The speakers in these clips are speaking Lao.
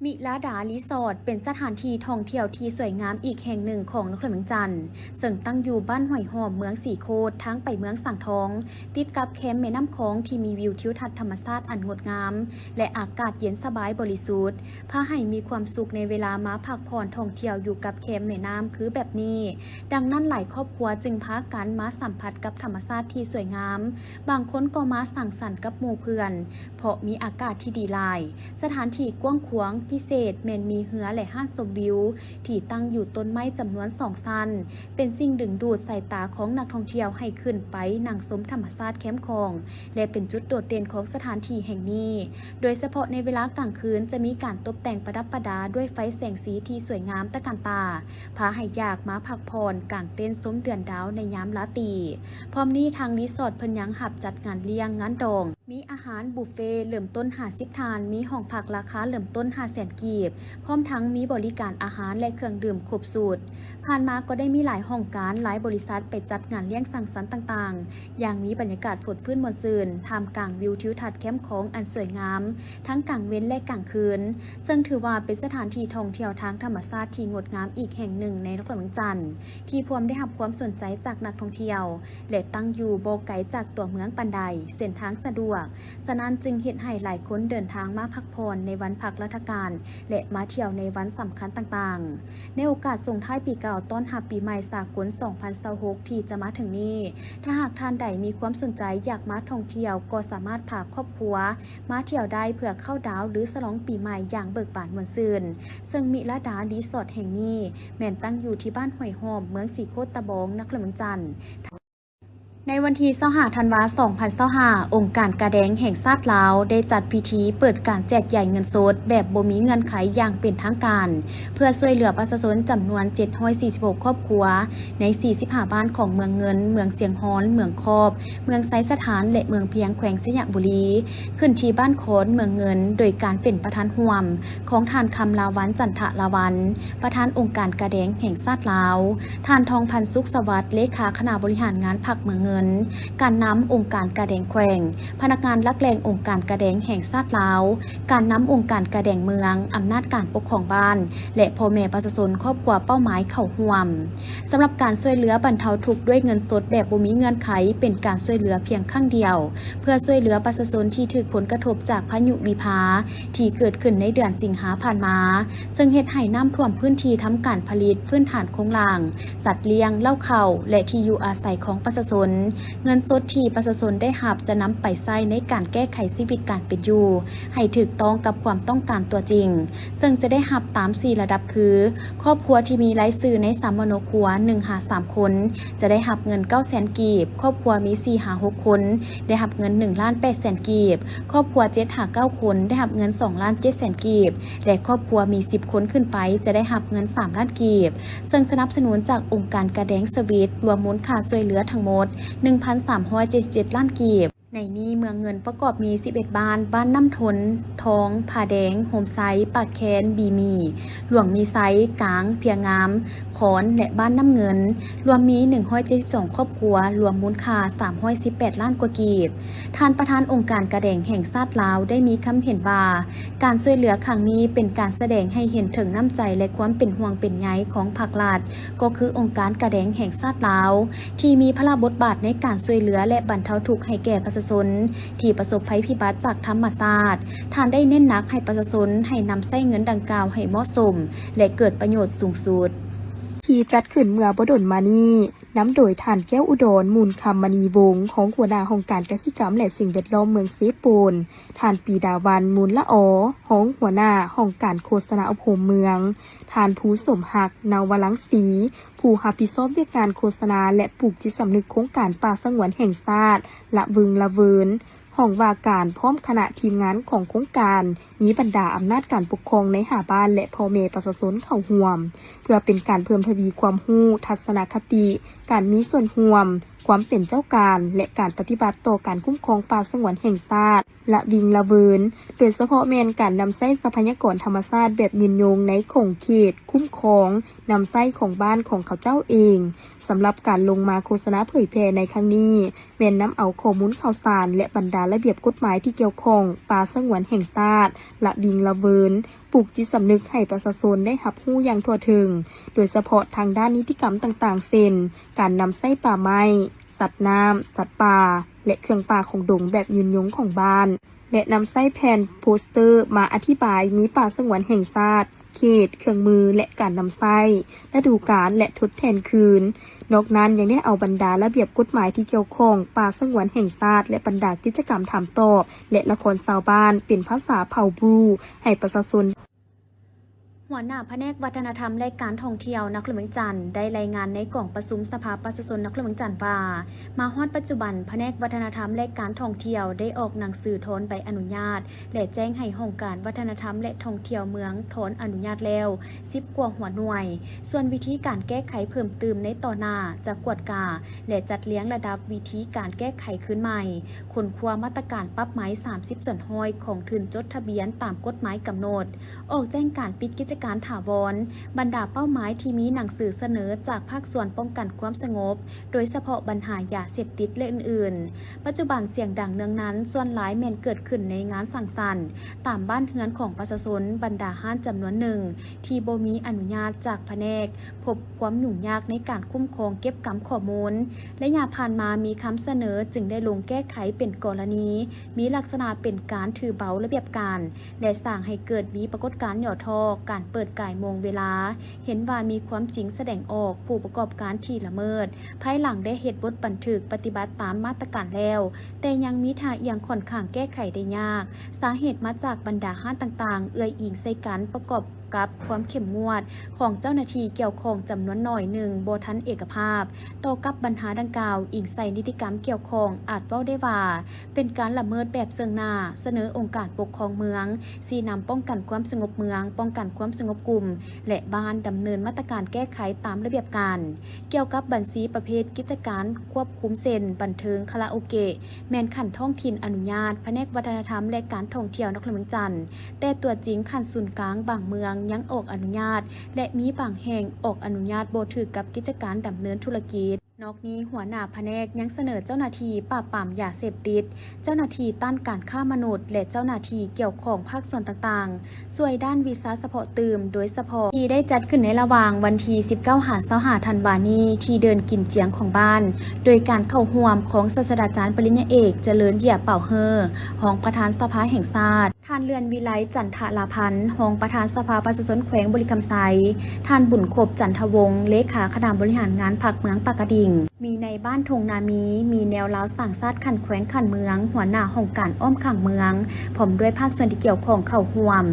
ມິລາດາຣີສອດ ເປັນສະຖານທີ່ທ່ອງທ່ຽວທີ່ສວຍງາມອີກແຫ່ງໜຶ່ງຂອງນະຄອນຫຼວງວຽງຈັນ, ເຊິ່ງຕັ້ງຢູ່ບ້ານຫ້ວຍຫອມ ເມືອງສີໂຄດ ທາງໄປເມືອງສັງທອງ, ຕິດກັບແຄມແມ່ນ້ຳຂອງທີ່ມີວິວທິວທັດທຳມະຊາດອັນງົດງາມ ແລະ ອາກາດເຢັນສະບາຍບໍລິສຸດ, ພາໃຫ້ມີຄວາມສຸກໃນເວລາມາພັກຜ່ອນທ່ອງທ່ຽວຢູ່ກັບແຄມແມ່ນ້ຳຄືແບບນີ້. ດັ່ງນັ້ນ, ຫຼາຍຄອບຄົວຈຶ່ງພາກັນມາສຳຜັດກັບທຳມະຊາດທີ່ສວຍງາມ, ບາງຄົນກໍມາສັງສັນກັບໝູ່ເພື່ອນ ເພາະມີອາກາດທີ່ດີຫຼາຍ. ສະຖານທີ່ກວ້າງຂວາງ, ພິເສດແມ່ນມີເຮືອ ແລະ ຮ້ານຊົມວິວທີ່ຕັ້ງຢູ່ຕົ້ນໄມ້ຈຳນວນສອງຊັ້ນ, ເປັນສິ່ງດຶງດູດສາຍຕາຂອງນັກທ່ອງທ່ຽວໃຫ້ຂຶ້ນໄປນັ່ງຊົມທຳມະຊາດແຄມຂອງ ແລະ ເປັນຈຸດໂດດເດັ່ນຂອງສະຖານທີ່ແຫ່ງນີ້. ໂດຍສະເພາະໃນເວລາກາງຄືນຈະມີການຕົບແຕ່ງປະດັບປະດາດ້ວຍໄຟແສງສີທີ່ສວຍງາມຕະການຕາ, ພາໃຫ້ຢາກມາພັກຜ່ອນກາງເຕັນຊົມເດືອນດາວໃນຍາມລາຕີ. ພ້ອມນີ້ທາງຣີສອດເພິ່ນຍັງຮັບຈັດງານລ້ຽງງານດອງ, ມີອາຫານບຸບເຟເລີ່ມຕົ້ນຫ້າສິບທ່ານ, ມີຫ້ອງພັກລາຄາເລີ່ມຕົ້ນຫ້າແສນກີບ, ພ້ອມທັງມີບໍລິການອາຫານ ແລະ ເຄື່ອງດື່ມຄົບຊຸດ. ຜ່ານມາກໍໄດ້ມີຫຼາຍຫ້ອງການ, ຫຼາຍບໍລິສັດໄປຈັດງານລ້ຽງສັງສັນຕ່າງໆ ຢ່າງມີບັນຍາກາດຟົດຟື້ນມ່ວນຊື່ນ ທ່າມກາງວິວທິວທັດແຄມຂອງອັນສວຍງາມ ທັງກາງເວັນ ແລະ ກາງຄືນ, ເຊິ່ງຖືວ່າເປັນສະຖານທີ່ທ່ອງທ່ຽວທາງທຳມະຊາດທີ່ງົດງາມອີກແຫ່ງໜຶ່ງໃນນະຄອນຫຼວງວຽງຈັນ ທີ່ພວມໄດ້ຮັບຄວາມສົນໃຈຈາກນັກທ່ອງທ່ຽວ ແລະ ຕັ້ງຢູ່ບໍ່ໄກຈາກຕົວເມືອງປານໃດ, ເສັ້ນທາງສະດວກ, ສະນັ້ນຈຶ່ງເຮັດໃຫ້ຫຼາຍຄົນເດີນທາງມາພັກຜ່ອນໃນວັນພັກລັດຖະການ ແລະ ມາທ່ຽວໃນວັນສຳຄັນຕ່າງໆ. ໃນໂອກາດສົ່ງທ້າຍປີເກົ່າຕ້ອນຮັບປີໃໝ່ສາກົນສອງພັນຊາວຫົກທີ່ຈະມາເຖິງນີ້, ຖ້າຫາກທ່ານໃດມີຄວາມສົນໃຈຢາກມາທ່ອງທ່ຽວ ກໍສາມາດພາຄອບຄົວມາທ່ຽວໄດ້ເພື່ອເຂົ້າດາວ ຫຼື ສະຫຼອງປີໃໝ່ຢ່າງເບີກບານມ່ວນຊື່ນ, ເຊິ່ງມິລາດາຣີສອດແຫ່ງນີ້ແມ່ນຕັ້ງຢູ່ທີ່ບ້ານຫ້ວຍຫອມ ເມືອງສີໂຄດຕະບອງ ນະຄອນຫຼວງວຽງຈັນ. ໃນວັນທີຊາວຫ້າ ທັນວາ ສອງພັນຊາວຫ້າ ອົງການກາແດງແຫ່ງຊາດລາວ ໄດ້ຈັດພິທີເປີດການແຈກຢາຍເງິນສົດແບບບໍ່ມີເງື່ອນໄຂຢ່າງເປັນທາງການ ເພື່ອຊ່ວຍເຫຼືອປະຊາຊົນຈຳນວນ ເຈັດຮ້ອຍສີ່ສິບຫົກ ຄອບຄົວ ໃນ ສີ່ສິບຫ້າ ບ້ານຂອງເມືອງເງິນ, ເມືອງຊຽງຮອນ, ເມືອງຄອບ, ເມືອງໄຊສະຖານ ແລະ ເມືອງພຽງ ແຂວງໄຊຍະບູລີ, ຂຶ້ນທີ່ບ້ານຄອນ ເມືອງເງິນ, ໂດຍການເປັນປະທານຮ່ວມຂອງທ່ານ ຄຳລາວັນ ຈັນທະລາວັນ ປະທານອົງການກາແດງແຫ່ງຊາດລາວ, ທ່ານ ທອງພັນ ສຸກສະຫວັດ ເລຂາຄະນະບໍລິຫານງານພັກເມືອງເງິນ, ການນຳອົງການກາແດງແຂວງ, ພະນັກງານຫຼັກແຫຼ່ງອົງການກາແດງແຫ່ງຊາດລາວ, ການນຳອົງການກາແດງເມືອງ, ອຳນາດການປົກຄອງບ້ານ ແລະ ພໍ່ແມ່ປະຊາຊົນຄອບຄົວເປົ້າໝາຍເຂົ້າຮ່ວມ. ສຳລັບການຊ່ວຍເຫຼືອບັນເທົາທຸກດ້ວຍເງິນສົດແບບບໍ່ມີເງື່ອນໄຂ ເປັນການຊ່ວຍເຫຼືອພຽງຄັ້ງດຽວ ເພື່ອຊ່ວຍເຫຼືອປະຊາຊົນທີ່ຖືກຜົນກະທົບຈາກພາຍຸວິພາ ທີ່ເກີດຂຶ້ນໃນເດືອນສິງຫາຜ່ານມາ, ເຊິ່ງເຮັດໃຫ້ນ້ຳຖ້ວມພື້ນທີ່ທຳການຜະລິດ, ພື້ນຖານໂຄງລ່າງ, ສັດລ້ຽງ, ເລົ້າເຂົ້າ ແລະ ທີ່ຢູ່ອາໄສຂອງປະຊາຊົນ. ເງິນສົດທີ່ປະຊາຊົນໄດ້ຮັບຈະນຳໄປໃຊ້ໃນການແກ້ໄຂຊີວິດການເປັນຢູ່ໃຫ້ຖືກຕ້ອງກັບຄວາມຕ້ອງການຕົວຈິງ, ເຊິ່ງຈະໄດ້ຮັບຕາມສີ່ລະດັບຄື ຄອບຄົວທີ່ມີລາຍຊື່ໃນສຳມະໂນຄົວ ໜຶ່ງຫາສາມຄົນ ຈະໄດ້ຮັບເງິນ ເກົ້າແສນກີບ, ຄອບຄົວມີ ສີ່ຫາຫົກຄົນ ໄດ້ຮັບເງິນ ໜຶ່ງລ້ານແປດແສນກີບ, ຄອບຄົວ ເຈັດຫາເກົ້າຄົນ ໄດ້ຮັບເງິນ ສອງລ້ານເຈັດແສນກີບ ແລະ ຄອບຄົວມີ ສິບຄົນຂຶ້ນໄປ ຈະໄດ້ຮັບເງິນ ສາມລ້ານກີບ, ເຊິ່ງສະໜັບສະໜູນຈາກອົງການກາແດງສະວິດ ລວມມູນຄ່າຊ່ວຍເຫຼືອທັງໝົດ ໜຶ່ງພັນສາມຮ້ອຍເຈັດສິບເຈັດລ້ານກີບ. ໃນນີ້ເມືອງເງິນປະກອບມີ ສິບເອັດ ບ້ານ, ບ້ານນ້ຳທົນ, ທອງ, ຜາແດງ, ໂຮມໄຊ, ປາກແຄນ, ບີມີ, ຫຼວງມີໄຊ, ກາງ, ເພຍງາມ, ຄອນ ແລະ ບ້ານນ້ຳເງິນ, ລວມມີ ໜຶ່ງຮ້ອຍເຈັດສິບສອງ ຄອບຄົວ, ລວມມູນຄ່າ ສາມຮ້ອຍສິບແປດລ້ານກວ່າກີບ. ທ່ານປະທານອົງການກາແດງແຫ່ງຊາດລາວ ໄດ້ມີຄຳເຫັນວ່າ ການຊ່ວຍເຫຼືອຄັ້ງນີ້ເປັນການສະແດງໃຫ້ເຫັນເຖິງນ້ຳໃຈ ແລະ ຄວາມເປັນຫ່ວງເປັນໃຍຂອງພາກລັດ, ກໍຄືອົງການກາແດງແຫ່ງຊາດລາວ ທີ່ມີພາລະບົດບາດໃນການຊ່ວຍເຫຼືອ ແລະ ບັນເທົາທຸກໃຫ້ແກ່ປະຊາຊົນທີ່ປະສົບໄພພິບັດຈາກທຳມະຊາດ. ທ່ານໄດ້ເນັ້ນໜັກໃຫ້ປະຊາຊົນໃຫ້ນຳໃຊ້ເງິນດັ່ງກ່າວໃຫ້ເໝາະສົມ ແລະ ເກີດປະໂຫຍດສູງສຸດ. ທີ່ຈັດຂຶ້ນເມື່ອບໍ່ດົນມານີ້ ນຳໂດຍທ່ານ ແກ້ວອຸດອນ ມູນຄຳມະນີວົງ ຮອງຫົວໜ້າຫ້ອງການກະສິກຳ ແລະ ສິ່ງແວດລ້ອມເມືອງເຊໂປນ, ທ່ານ ປີດາວັນ ມູນລະອໍ ຮອງຫົວໜ້າຫ້ອງການໂຄສະນາອົບຮົມເມືອງ, ທ່ານ ພູສົມຮັກ ນາວະລັງສີ ຜູ້ຮັບຜິດຊອບວຽກງານໂຄສະນາ ແລະ ປູກຈິດສຳນຶກໂຄງການປ່າສະຫງວນແຫ່ງຊາດລະວຶງລະເວີນ, ຫ້ອງວ່າການ ພ້ອມຄະນະທີມງານຂອງໂຄງການ, ມີບັນດາອຳນາດການປົກຄອງໃນຫ້າບ້ານ ແລະ ພໍ່ແມ່ປະຊາຊົນເຂົ້າຮ່ວມ, ເພື່ອເປັນການເພີ່ມທະວີຄວາມຮູ້, ທັດສະນະຄະຕິ, ການມີສ່ວນຮ່ວມ, ຄວາມເປັນເຈົ້າການ ແລະ ການປະຕິບັດຕໍ່ການຄຸ້ມຄອງປ່າສະຫງວນແຫ່ງຊາດລະວິງລະເວີນ, ໂດຍສະເພາະແມ່ນການນຳໃຊ້ຊັບພະຍາກອນທຳມະຊາດແບບຍືນຍົງໃນຂົງເຂດຄຸ້ມຄອງນຳໃຊ້ຂອງບ້ານຂອງເຂົາເຈົ້າເອງ. ສຳລັບການລົງມາໂຄສະນາເຜີຍແຜ່ໃນຄັ້ງນີ້ ແມ່ນນຳເອົາຂໍ້ມູນຂ່າວສານ ແລະ ບັນດາ ລະບຽບກົດໝາຍທີ່ກ່ຽວຂ້ອງ ປ່າສະຫງວນແຫ່ງຊາດ ລະວິງລະເວີນ, ປູກຈິດສຳນຶກໃຫ້ປະຊາຊົນໄດ້ຮັບຮູ້ຢ່າງທົ່ວເຖິງ, ໂດຍສະເພາະທາງດ້ານນິຕິກຳຕ່າງໆ ເຊັ່ນ ການນຳໃຊ້ປ່າໄມ້, ສັດນ້ຳ, ສັດປ່າ ແລະ ເຄື່ອງປ່າຂອງດົງແບບຍືນຍົງຂອງບ້ານ ແລະ ນຳໃຊ້ແຜ່ນໂປສເຕີມາອະທິບາຍ ມີປ່າສະຫງວນແຫ່ງຊາດ, ເຂດ, ເຄື່ອງມື ແລະ ການນຳໃຊ້, ລະດູການ ແລະ ທົດແທນຄືນ. ນອກນັ້ນຍັງໄດ້ເອົາບັນດາລະບຽບກົດໝາຍທີ່ກ່ຽວຂ້ອງ ປ່າສະຫງວນແຫ່ງຊາດ ແລະ ບັນດາກິດຈະກຳຖາມຕອບ ແລະ ລະຄອນຊາວບ້ານ ເປັນພາສາເຜົ່າບຣູ ໃຫ້ປະຊາຊົນ. ຫົວໜ້າພະແນກວັດທະນະທຳ ແລະ ການທ່ອງທ່ຽວນະຄອນຫຼວງວຽງຈັນ ໄດ້ລາຍງານໃນກອງປະຊຸມສະພາປະຊາຊົນນະຄອນຫຼວງວຽງຈັນວ່າ, ມາຮອດປັດຈຸບັນ, ພະແນກວັດທະນະທຳ ແລະ ການທ່ອງທ່ຽວ ໄດ້ອອກໜັງສືຖອນໃບອະນຸຍາດ ແລະ ແຈ້ງໃຫ້ຫ້ອງການວັດທະນະທຳ ແລະ ທ່ອງທ່ຽວເມືອງ ຖອນອະນຸຍາດແລ້ວ ສິບກວ່າຫົວໜ່ວຍ. ສ່ວນວິທີການແກ້ໄຂເພີ່ມຕື່ມໃນຕໍ່ໜ້າ ຈະກວດກາ ແລະ ຈັດລຽງລະດັບວິທີການແກ້ໄຂຄືນໃໝ່, ຄົ້ນຄວ້າມາດຕະການປັບໃໝສາມສິບສ່ວນຮ້ອຍຂອງທຶນຈົດທະບຽນຕາມກົດໝາຍກຳນົດ, ອອກແຈ້ງການປິດກິດຈະການຖາວອນ, ບັນດາເປົ້າໝາຍທີ່ມີໜັງສືສະເໜີຈາກພາກສ່ວນປ້ອງກັນຄວາມສະຫງົບ, ໂດຍສະເພາະບັນຫາຢາເສບຕິດ ແລະ ອື່ນໆ. ປັດຈຸບັນສຽງດັງເນືອງນັນສ່ວນຫຼາຍແມ່ນເກີດຂຶ້ນໃນງານສັງສັນ, ຕາມບ້ານເຮືອນຂອງປະຊາຊົນ, ບັນດາຮ້ານຈຳນວນໜຶ່ງທີ່ບໍ່ມີອະນຸຍາດຈາກພະແນກ ພົບຄວາມຫຍຸ້ງຍາກໃນການຄຸ້ມຄອງເກັບກຳຂໍ້ມູນ. ໄລຍະຜ່ານມາມີຄຳສະເໜີຈຶ່ງໄດ້ລົງແກ້ໄຂເປັນກໍລະນີ, ມີລັກສະນະເປັນການຖືເບົາລະບຽບການ ແລະ ສ້າງໃຫ້ເກີດມີປາກົດການຫຍໍ້ທໍ້, ການເປີດກາຍໂມງເວລາ, ເຫັນວ່າມີຄວາມຈິງສະແດງອອກ, ຜູ້ປະກອບການທີ່ລະເມີດ ພາຍຫຼັງໄດ້ເຮັດບົດບັນທຶກປະຕິບັດຕາມມາດຕະການແລ້ວ, ແຕ່ຍັງມີທ່າອ່ຽງຂ້ອນຂ້າງແກ້ໄຂໄດ້ຍາກ. ສາເຫດມາຈາກບັນດາຮ້ານຕ່າງໆ ເອື້ອຍອີງໃສ່ກັນປະກອບ ກັບຄວາມເຂັ້ມງວດຂອງເຈົ້າໜ້າທີ່ກ່ຽວຂ້ອງຈຳນວນໜ້ອຍໜຶ່ງບໍ່ທັນເອກະພາບຕໍ່ກັບບັນຫາດັ່ງກ່າວ. ອີງໃສ່ນິຕິກຳກ່ຽວຂ້ອງ, ອາດເວົ້າໄດ້ວ່າເປັນການລະເມີດແບບເຊິ່ງໜ້າ, ສະເໜີອົງການປົກຄອງເມືອງ, ຊີ້ນຳປ້ອງກັນຄວາມສະຫງົບເມືອງ, ປ້ອງກັນຄວາມສະຫງົບກຸ່ມ ແລະ ບ້ານ ດຳເນີນມາດຕະການແກ້ໄຂຕາມລະບຽບການ. ກ່ຽວກັບບັນຊີປະເພດກິດຈະການຄວບຄຸມ ເຊັ່ນ ບັນເທີງ, ຄາຣາໂອເກະ ແມ່ນຂັ້ນທ້ອງຖິ່ນອະນຸຍາດ, ພະແນກວັດທະນະທຳ ແລະ ການທ່ອງທ່ຽວນະຄອນຫຼວງວຽງຈັນ, ແຕ່ຕົວຈິງຂັ້ນສູນກາງບາງເມືອງຍັງອອກອະນຸຍາດ ແລະ ມີບາງແຫ່ງອອກອະນຸຍາດບໍ່ຖືກກັບກິດຈະການດຳເນີນທຸລະກິດ. ນອກນີ້, ຫົວໜ້າພະແນກຍັງສະເໜີເຈົ້າໜ້າທີ່ປາບປາມຢາເສບຕິດ, ເຈົ້າໜ້າທີ່ຕ້ານການຄ້າມະນຸດ ແລະ ເຈົ້າໜ້າທີ່ກ່ຽວຂ້ອງພາກສ່ວນຕ່າງໆ ຊ່ວຍດ້ານວິຊາສະເພາະຕື່ມ, ໂດຍສະເພາະທີ່ໄດ້ຈັດຂຶ້ນໃນລະຫວ່າງວັນທີສິບເກົ້າຫາຊາວຫ້າທັນວານີ້ ທີ່ເດີ່ນກິນຈຽງຂອງບ້ານ, ໂດຍການເຂົ້າຮ່ວມຂອງສາດສະດາຈານປະລິນຍາເອກ ຈະເລີນ ເຢຍເປົາເຮີ ຮອງປະທານສະພາແຫ່ງຊາດ, ທ່ານ ເລື່ອນວິໄລ ຈັນທະລາພັນ ຮອງປະທານສະພາປະຊາຊົນແຂວງບໍລິຄຳໄຊ, ທ່ານ ບຸນຄົບ ຈັນທະວົງ ເລຂາຄະນະບໍລິຫານງານພັກເມືອງປາກກະດິງ. ມີນາຍບ້ານທົ່ງນາມີ, ມີແນວລາວສ້າງຊາດຂັ້ນແຂວງຂັ້ນເມືອງ, ຫົວໜ້າຫ້ອງການອ້ອມຂ້າງເມືອງ, ພ້ອມດ້ວຍພາກສ່ວນທີ່ກ່ຽວຂ້ອງເຂົ້າຮ່ວມ.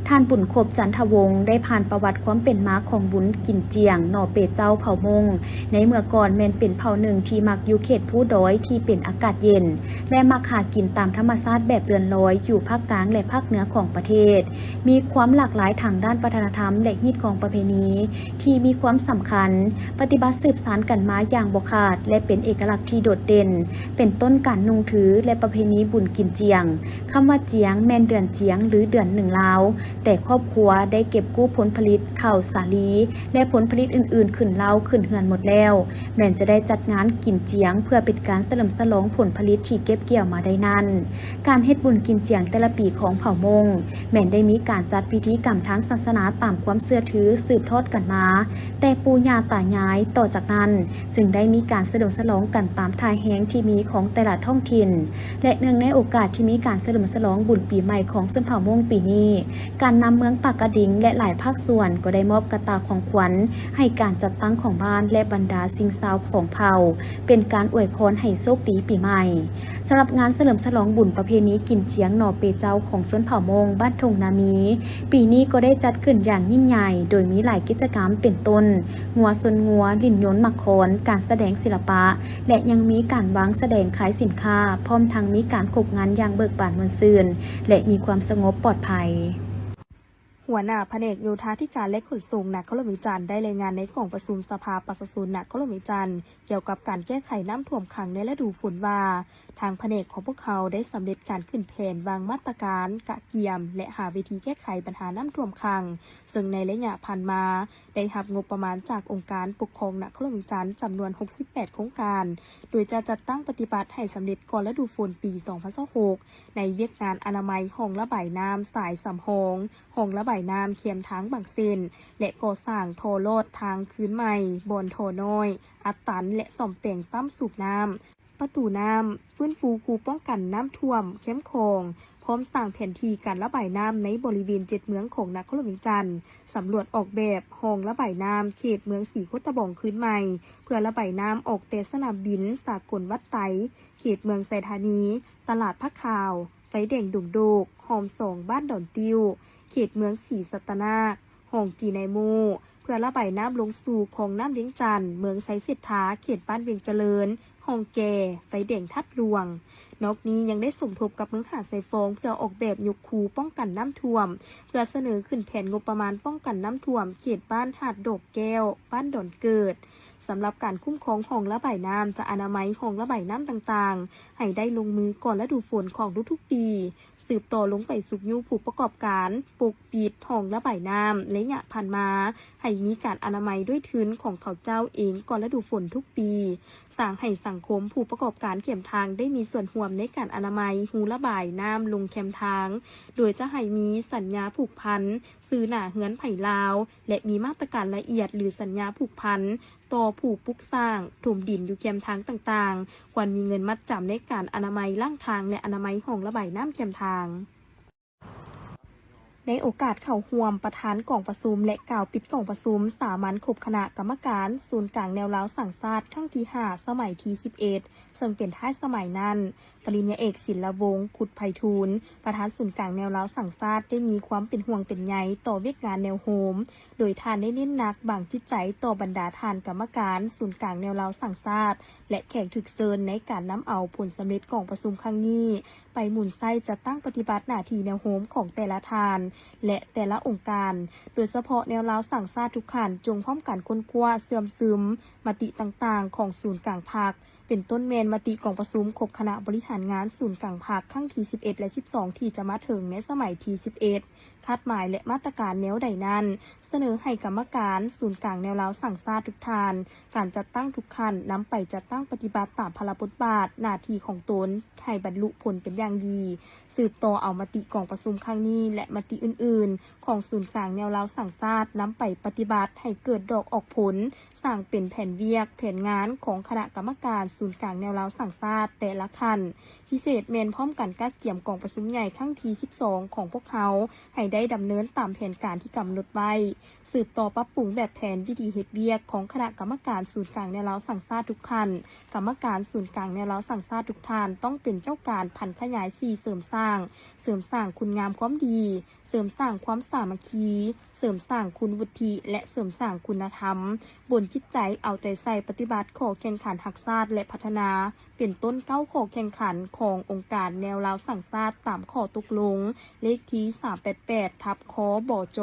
ທ່ານ ບຸນຄົບ ຈັນທະວົງ ໄດ້ຜ່ານປະຫວັດຄວາມເປັນມາຂອງບຸນກິນຈຽງໜໍ່ເປເຈົ້າເຜົ່າມົ້ງ ໃນເມື່ອກ່ອນແມ່ນເປັນເຜົ່າໜຶ່ງທີ່ມັກຢູ່ເຂດພູດອຍທີ່ເປັນອາກາດເຢັນ ແລະ ມັກຫາກິນຕາມທຳມະຊາດແບບເລື່ອນລອຍຢູ່ພາກກາງ ແລະ ພາກເໜືອຂອງປະເທດ. ມີຄວາມຫຼາກຫຼາຍທາງດ້ານວັດທະນະທຳ ແລະ ຮີດຄອງປະເພນີທີ່ມີຄວາມສຳຄັນ, ປະຕິບັດສືບສານກັນມາຢ່າງບໍ່ຂາດ ແລະ ເປັນເອກະລັກທີ່ໂດດເດັ່ນ, ເປັນຕົ້ນການນຸ່ງຖື ແລະ ປະເພນີບຸນກິນຈຽງ. ຄຳວ່າຈຽງແມ່ນເດືອນຈຽງ ຫຼື ເດືອນໜຶ່ງລາວ, ແຕ່ຄອບຄົວໄດ້ເກັບກູ້ຜົນຜະລິດເຂົ້າສາລີ ແລະ ຜົນຜະລິດອື່ນໆຂຶ້ນເລົ້າຂຶ້ນເຮືອນໝົດແລ້ວ, ແມ່ນຈະໄດ້ຈັດງານກິນຈຽງ ເພື່ອເປັນການສະເຫຼີມສະຫຼອງຜົນຜະລິດທີ່ເກັບກ່ຽວມາໄດ້ນັ້ນ. ການເຮັດບຸນກິນຈຽງແຕ່ລະປີຂອງເຜົ່າມົ້ງ ແມ່ນໄດ້ມີການຈັດພິທີກຳທາງສາສະໜາຕາມຄວາມເຊື່ອຖືສືບທອດກັນມາແຕ່ປູ່ຍ່າຕາຍາຍ. ຕໍ່ຈາກນັ້ນຈຶ່ງໄດ້ມີການສະເຫຼີມສະຫຼອງກັນຕາມທ່າແຮງທີ່ມີຂອງແຕ່ລະທ້ອງຖິ່ນ ແລະ ເນື່ອງໃນໂອກາດທີ່ມີການສະເຫຼີມສະຫຼອງບຸນປີໃໝ່ຂອງຊົນເຜົ່າມົ້ງປີນີ້, ການນຳເມືອງປາກກະດິງ ແລະ ຫຼາຍພາກສ່ວນກໍໄດ້ມອບກະຕ່າຂອງຂວັນໃຫ້ການຈັດຕັ້ງຂອງບ້ານ ແລະ ບັນດາສິ່ງຊາວຂອງເຜົ່າ ເປັນການອວຍພອນໃຫ້ໂຊກດີປີໃໝ່. ສຳລັບງານສະເຫຼີມສະຫຼອງບຸນປະເພນີກິນຈຽງໜໍ່ເປເຈົ້າຂອງຊົນເຜົ່າມົ້ງບ້ານທົ່ງນາມີ ປີນີ້ກໍໄດ້ຈັດຂຶ້ນຢ່າງຍິ່ງໃຫຍ່ ໂດຍມີຫຼາຍກິດຈະກຳ ເປັນຕົ້ນ ງົວຊົນງົວ, ຫຼິ້ນຍົນໝາກຄອນ, ການສະແດງສິລະປະ ແລະ ຍັງມີການວາງສະແດງຂາຍສິນຄ້າ, ພ້ອມທັງມີການຄົບງານຢ່າງເບີກບານມ່ວນຊື່ນ ແລະ ມີຄວາມສະຫງົບປອດໄພ. ຫົວໜ້າພະແນກໂຍທາທິການ ແລະ ຂົນສົ່ງນະຄອນຫຼວງວຽງຈັນ ໄດ້ລາຍງານໃນກອງປະຊຸມສະພາປະຊາຊົນນະຄອນຫຼວງວຽງຈັນ ກ່ຽວກັບການແກ້ໄຂນ້ຳຖ້ວມຂັງໃນລະດູຝົນວ່າ ທາງພະແນກຂອງພວກເຮົາໄດ້ສຳເລັດການຂຶ້ນແຜນວາງມາດຕະການກະກຽມ ແລະ ຫາວິທີແກ້ໄຂບັນຫານ້ຳຖ້ວມຂັງ, ເຊິ່ງໃນໄລຍະຜ່ານມາ ໄດ້ຮັບງົບປະມານຈາກອົງການປົກຄອງນະຄອນຫຼວງວຽງຈັນຈຳນວນຫົກສິບແປດໂຄງການ, ໂດຍຈະຈັດຕັ້ງປະຕິບັດໃຫ້ສຳເລັດກ່ອນລະດູຝົນປີສອງພັນຊາວຫົກ ໃນວຽກງານອະນາໄມຮ່ອງລະບາຍນ້ຳສາຍສຳຮອງ, ຮ່ອງລະບາຍນ້ຳແຄມທາງບາງເສັ້ນ ແລະ ກໍ່ສ້າງທໍ່ລອດທາງຄືນໃໝ່, ບ່ອນທໍ່ນ້ອຍ, ອັດຕັນ ແລະ ສ້ອມແປງປ້ຳສູບນ້ຳ, ປະຕູນ້ຳ, ຟື້ນຟູຄູປ້ອງກັນນ້ຳຖ້ວມແຄມຂອງ, ພ້ອມສ້າງແຜນທີ່ການລະບາຍນ້ຳໃນບໍລິເວນເຈັດເມືອງຂອງນະຄອນຫຼວງວຽງຈັນ, ສຳຫຼວດອອກແບບຮ່ອງລະບາຍນ້ຳເຂດເມືອງສີໂຄດຕະບອງຄືນໃໝ່ ເພື່ອລະບາຍນ້ຳອອກແຕ່ສະໜາມບິນສາກົນວັດໄຕ, ເຂດເມືອງໄຊທານີ, ຕະຫຼາດຜ້າຂາວ, ໄຟແດງດົງໂດກ, ຮ່ອມສອງບ້ານດອນຕິ້ວ, ເຂດເມືອງສີສັດຕະນາກ, ຮ່ອງຈີໄນໂມ ເພື່ອລະບາຍນ້ຳລົງສູ່ຄອງນ້ຳວຽງຈັນ, ເມືອງໄຊເສດຖາ, ເຂດບ້ານວຽງຈະເລີນ, ຮ່ອງແກ່, ໄຟແດງທາດຫຼວງ. ນອກນີ້ຍັງໄດ້ສົມທົບກັບເມືອງຫາດຊາຍຟອງ ເພື່ອອອກແບບຍົກຄູປ້ອງກັນນ້ຳຖ້ວມ, ເພື່ອສະເໜີຂຶ້ນແຜນງົບປະມານປ້ອງກັນນ້ຳຖ້ວມເຂດບ້ານຫາດດອກແກ້ວ, ບ້ານດອນເກີດ. ສຳລັບການຄຸ້ມຄອງຮ່ອງລະບາຍນ້ຳ ຈະອະນາໄມຮ່ອງລະບາຍນ້ຳຕ່າງໆ ໃຫ້ໄດ້ລົງມືກ່ອນລະດູຝົນຂອງທຸກໆປີ, ສືບຕໍ່ລົງໄປຊຸກຍູ້ຜູ້ປະກອບການປົກປິດຮ່ອງລະບາຍນ້ຳໄລຍະຜ່ານມາ ໃຫ້ມີການອະນາໄມດ້ວຍທຶນຂອງເຂົາເຈົ້າເອງກ່ອນລະດູຝົນທຸກປີ, ສ້າງໃຫ້ສັງຄົມຜູ້ປະກອບການແຄມທາງໄດ້ມີສ່ວນຮ່ວມໃນການອະນາໄມຮູລະບາຍນ້ຳລົງແຄມທາງ, ໂດຍຈະໃຫ້ມີສັນຍາຜູກພັນຊື່ໜ້າເຮືອນໃຜລາວ ແລະ ມີມາດຕະການລະອຽດ ຫຼື ສັນຍາຜູກພັນ ຕໍ່ຜູ້ປຸກສ້າງຖົມດິນຢູ່ແຄມທາງຕ່າງໆ, ຄວນມີເງິນມັດຈຳໃນການອະນາໄມລ້າງທາງ ແລະ ອະນາໄມຮ່ອງລະບາຍນ້ຳແຄມທາງ. ໃນໂອກາດເຂົ້າຮ່ວມປະທານກອງປະຊຸມ ແລະ ກ່າວປິດກອງປະຊຸມສາມັນຄົບຄະນະກຳມະການສູນກາງແນວລາວສ້າງຊາດຄັ້ງທີຫ້າ ສະໄໝທີສິບເອັດ ເຊິ່ງເປັນທ້າຍສະໄໝນັ້ນ, ປະລິນຍາເອກ ສິນລະວົງ ຄຸດໄພທູນ ປະທານສູນກາງແນວລາວສ້າງຊາດ ໄດ້ມີຄວາມເປັນຫ່ວງເປັນໃຍຕໍ່ວຽກງານແນວໂຮມ, ໂດຍທ່ານໄດ້ເນັ້ນໜັກບາງຈິດໃຈຕໍ່ບັນດາທ່ານກຳມະການສູນກາງແນວລາວສ້າງຊາດ ແລະ ແຂກຖືກເຊີນໃນການນຳເອົາຜົນສຳເລັດກອງປະຊຸມຄັ້ງນີ້ ໄປໝູນໃຊ້ຈັດຕັ້ງປະຕິບັດໜ້າທີ່ແນວໂຮມຂອງແຕ່ລະທ່ານ ແລະ ແຕ່ລະອົງການ, ໂດຍສະເພາະແນວລາວສ້າງຊາດທຸກຂັ້ນ ຈົ່ງພ້ອມກັນຄົ້ນຄວ້າເຊື່ອມຊຶມມະຕິຕ່າງໆຂອງສູນກາງພັກ, ເປັນຕົ້ນແມ່ນມະຕິກອງປະຊຸມຄົບຄະນະບໍລິຫານງານສູນກາງພັກຄັ້ງທີສິບເອັດ ແລະ ສິບສອງ ທີ່ຈະມາເຖິງໃນສະໄໝທີສິບເອັດ, ຄາດໝາຍ ແລະ ມາດຕະການແນວໃດນັ້ນ ສະເໜີໃຫ້ກຳມະການສູນກາງແນວລາວສ້າງຊາດທຸກທ່ານ, ການຈັດຕັ້ງທຸກຂັ້ນ ນຳໄປຈັດຕັ້ງປະຕິບັດຕາມພາລະບົດບາດໜ້າທີ່ຂອງຕົນ ໃຫ້ບັນລຸຜົນເປັນຢ່າງດີ, ສືບຕໍ່ເອົາມະຕິກອງປະຊຸມຄັ້ງນີ້ ແລະ ມະຕິອື່ນໆຂອງສູນກາງແນວລາວສ້າງຊາດ ນຳໄປປະຕິບັດໃຫ້ເກີດດອກອອກຜົນ, ສ້າງເປັນແຜນວຽກແຜນງານຂອງຄະນະກຳມະການສູນກາງແນວລາວສ້າງຊາດແຕ່ລະຂັ້ນ, ພິເສດແມ່ນພ້ອມກັນກະກຽມກອງປະຊຸມໃຫຍ່ຄັ້ງທີສິບສອງຂອງພວກເຮົາ ໃຫ້ໄດ້ດຳເນີນຕາມແຜນການທີ່ກຳນົດໄວ້. ສືບຕໍ່ປັບປຸງແບບແຜນວິທີເຮັດວຽກຂອງຄະນະກຳມະການສູນກາງແນວລາວສ້າງຊາດທຸກຂັ້ນ. ກຳມະການສູນກາງແນວລາວສ້າງຊາດທຸກທ່ານ ຕ້ອງເປັນເຈົ້າການຜັນຂະຫຍາຍສີເສີມສ້າງ, ເສີມສ້າງຄຸນງາມຄວາມດີ, ເສີມສ້າງຄວາມສາມັກຄີ, ເສີມສ້າງຄຸນວຸດທິ ແລະ ເສີມສ້າງຄຸນນະທຳ, ບົນຈິດໃຈເອົາໃຈໃສ່ປະຕິບັດຂໍ້ແຂ່ງຂັນຮັກຊາດ ແລະ ພັດທະນາ ເປັນຕົ້ນເກົ້າຂໍ້ແຂ່ງຂັນຂອງອົງການແນວລາວສ້າງຊາດຕາມຂໍ້ຕົກລົງເລກທີສາມແປດແປດ ທັບ ຄ ບຈ,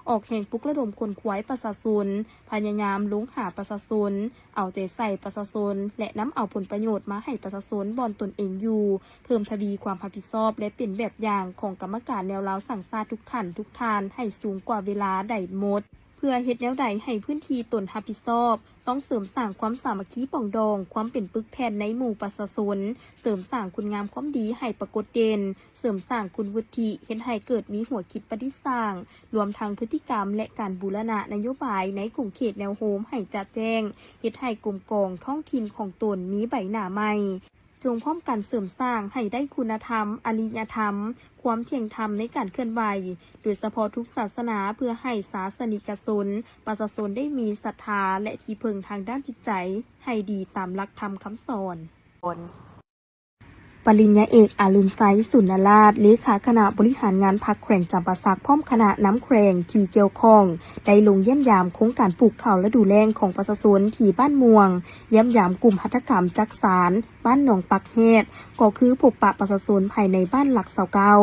ອອກແຮງປຸກລະດົມຂົນຂວາຍປະຊາຊົນ, ພະຍາຍາມລົງຫາປະຊາຊົນ, ເອົາໃຈໃສ່ປະຊາຊົນ ແລະ ນຳເອົາຜົນປະໂຫຍດມາໃຫ້ປະຊາຊົນບ່ອນຕົນເອງຢູ່, ເພີ່ມທະວີຄວາມຮັບຜິດຊອບ ແລະ ເປັນແບບຢ່າງຂອງກຳມະການແນວລາວສ້າງຊາດທຸກຂັ້ນທຸກທ່ານໃຫ້ສູງກວ່າເວລາໃດໝົດ. ເພື່ອເຮັດແນວໃດໃຫ້ພື້ນທີ່ຕົນຮັບຜິດຊອບ, ຕ້ອງເສີມສ້າງຄວາມສາມັກຄີປອງດອງ, ຄວາມເປັນປຶກແຜ່ນໃນໝູ່ປະຊາຊົນ, ເສີມສ້າງຄຸນງາມຄວາມດີໃຫ້ປາກົດເດັ່ນ, ເສີມສ້າງຄຸນວຸດທິ ເຮັດໃຫ້ເກີດມີຫົວຄິດປະດິດສ້າງ, ລວມທັງພຶດຕິກຳ ແລະ ການບູລະນະນະໂຍບາຍໃນຂົງເຂດແນວໂຮມໃຫ້ຈະແຈ້ງ, ເຮັດໃຫ້ກົມກອງທ້ອງຖິ່ນຂອງຕົນມີໃບໜ້າໃໝ່. ຈົ່ງພ້ອມກັນເສີມສ້າງໃຫ້ໄດ້ຄຸນນະທຳ, ອະລິຍະທຳ, ຄວາມທ່ຽງທຳໃນການເຄື່ອນໄຫວ, ໂດຍສະເພາະທຸກສາສະໜາ, ເພື່ອໃຫ້ສາສະນິກະຊົນ, ປະຊາຊົນໄດ້ມີສັດທາ ແລະ ທີ່ເພິ່ງທາງດ້ານຈິດໃຈໃຫ້ດີຕາມຫຼັກທຳຄຳສອນ. ປະລິນຍາເອກ ອາລຸນໄຊ ສຸນນະລາດ ເລຂາຄະນະບໍລິຫານງານພັກແຂວງຈຳປາສັກ ພ້ອມຄະນະນຳແຂວງທີ່ກ່ຽວຂ້ອງ ໄດ້ລົງຢ້ຽມຢາມໂຄງການປູກເຂົ້າລະດູແລ້ງຂອງປະຊາຊົນທີ່ບ້ານມ່ວງ, ຢ້ຽມຢາມກຸ່ມຫັດຖະກຳຈັກສານ ບ້ານໜອງປັກແຮດ ກໍຄືພົບປະປະຊາຊົນພາຍໃນບ້ານຫຼັກຊາວເກົ້າ,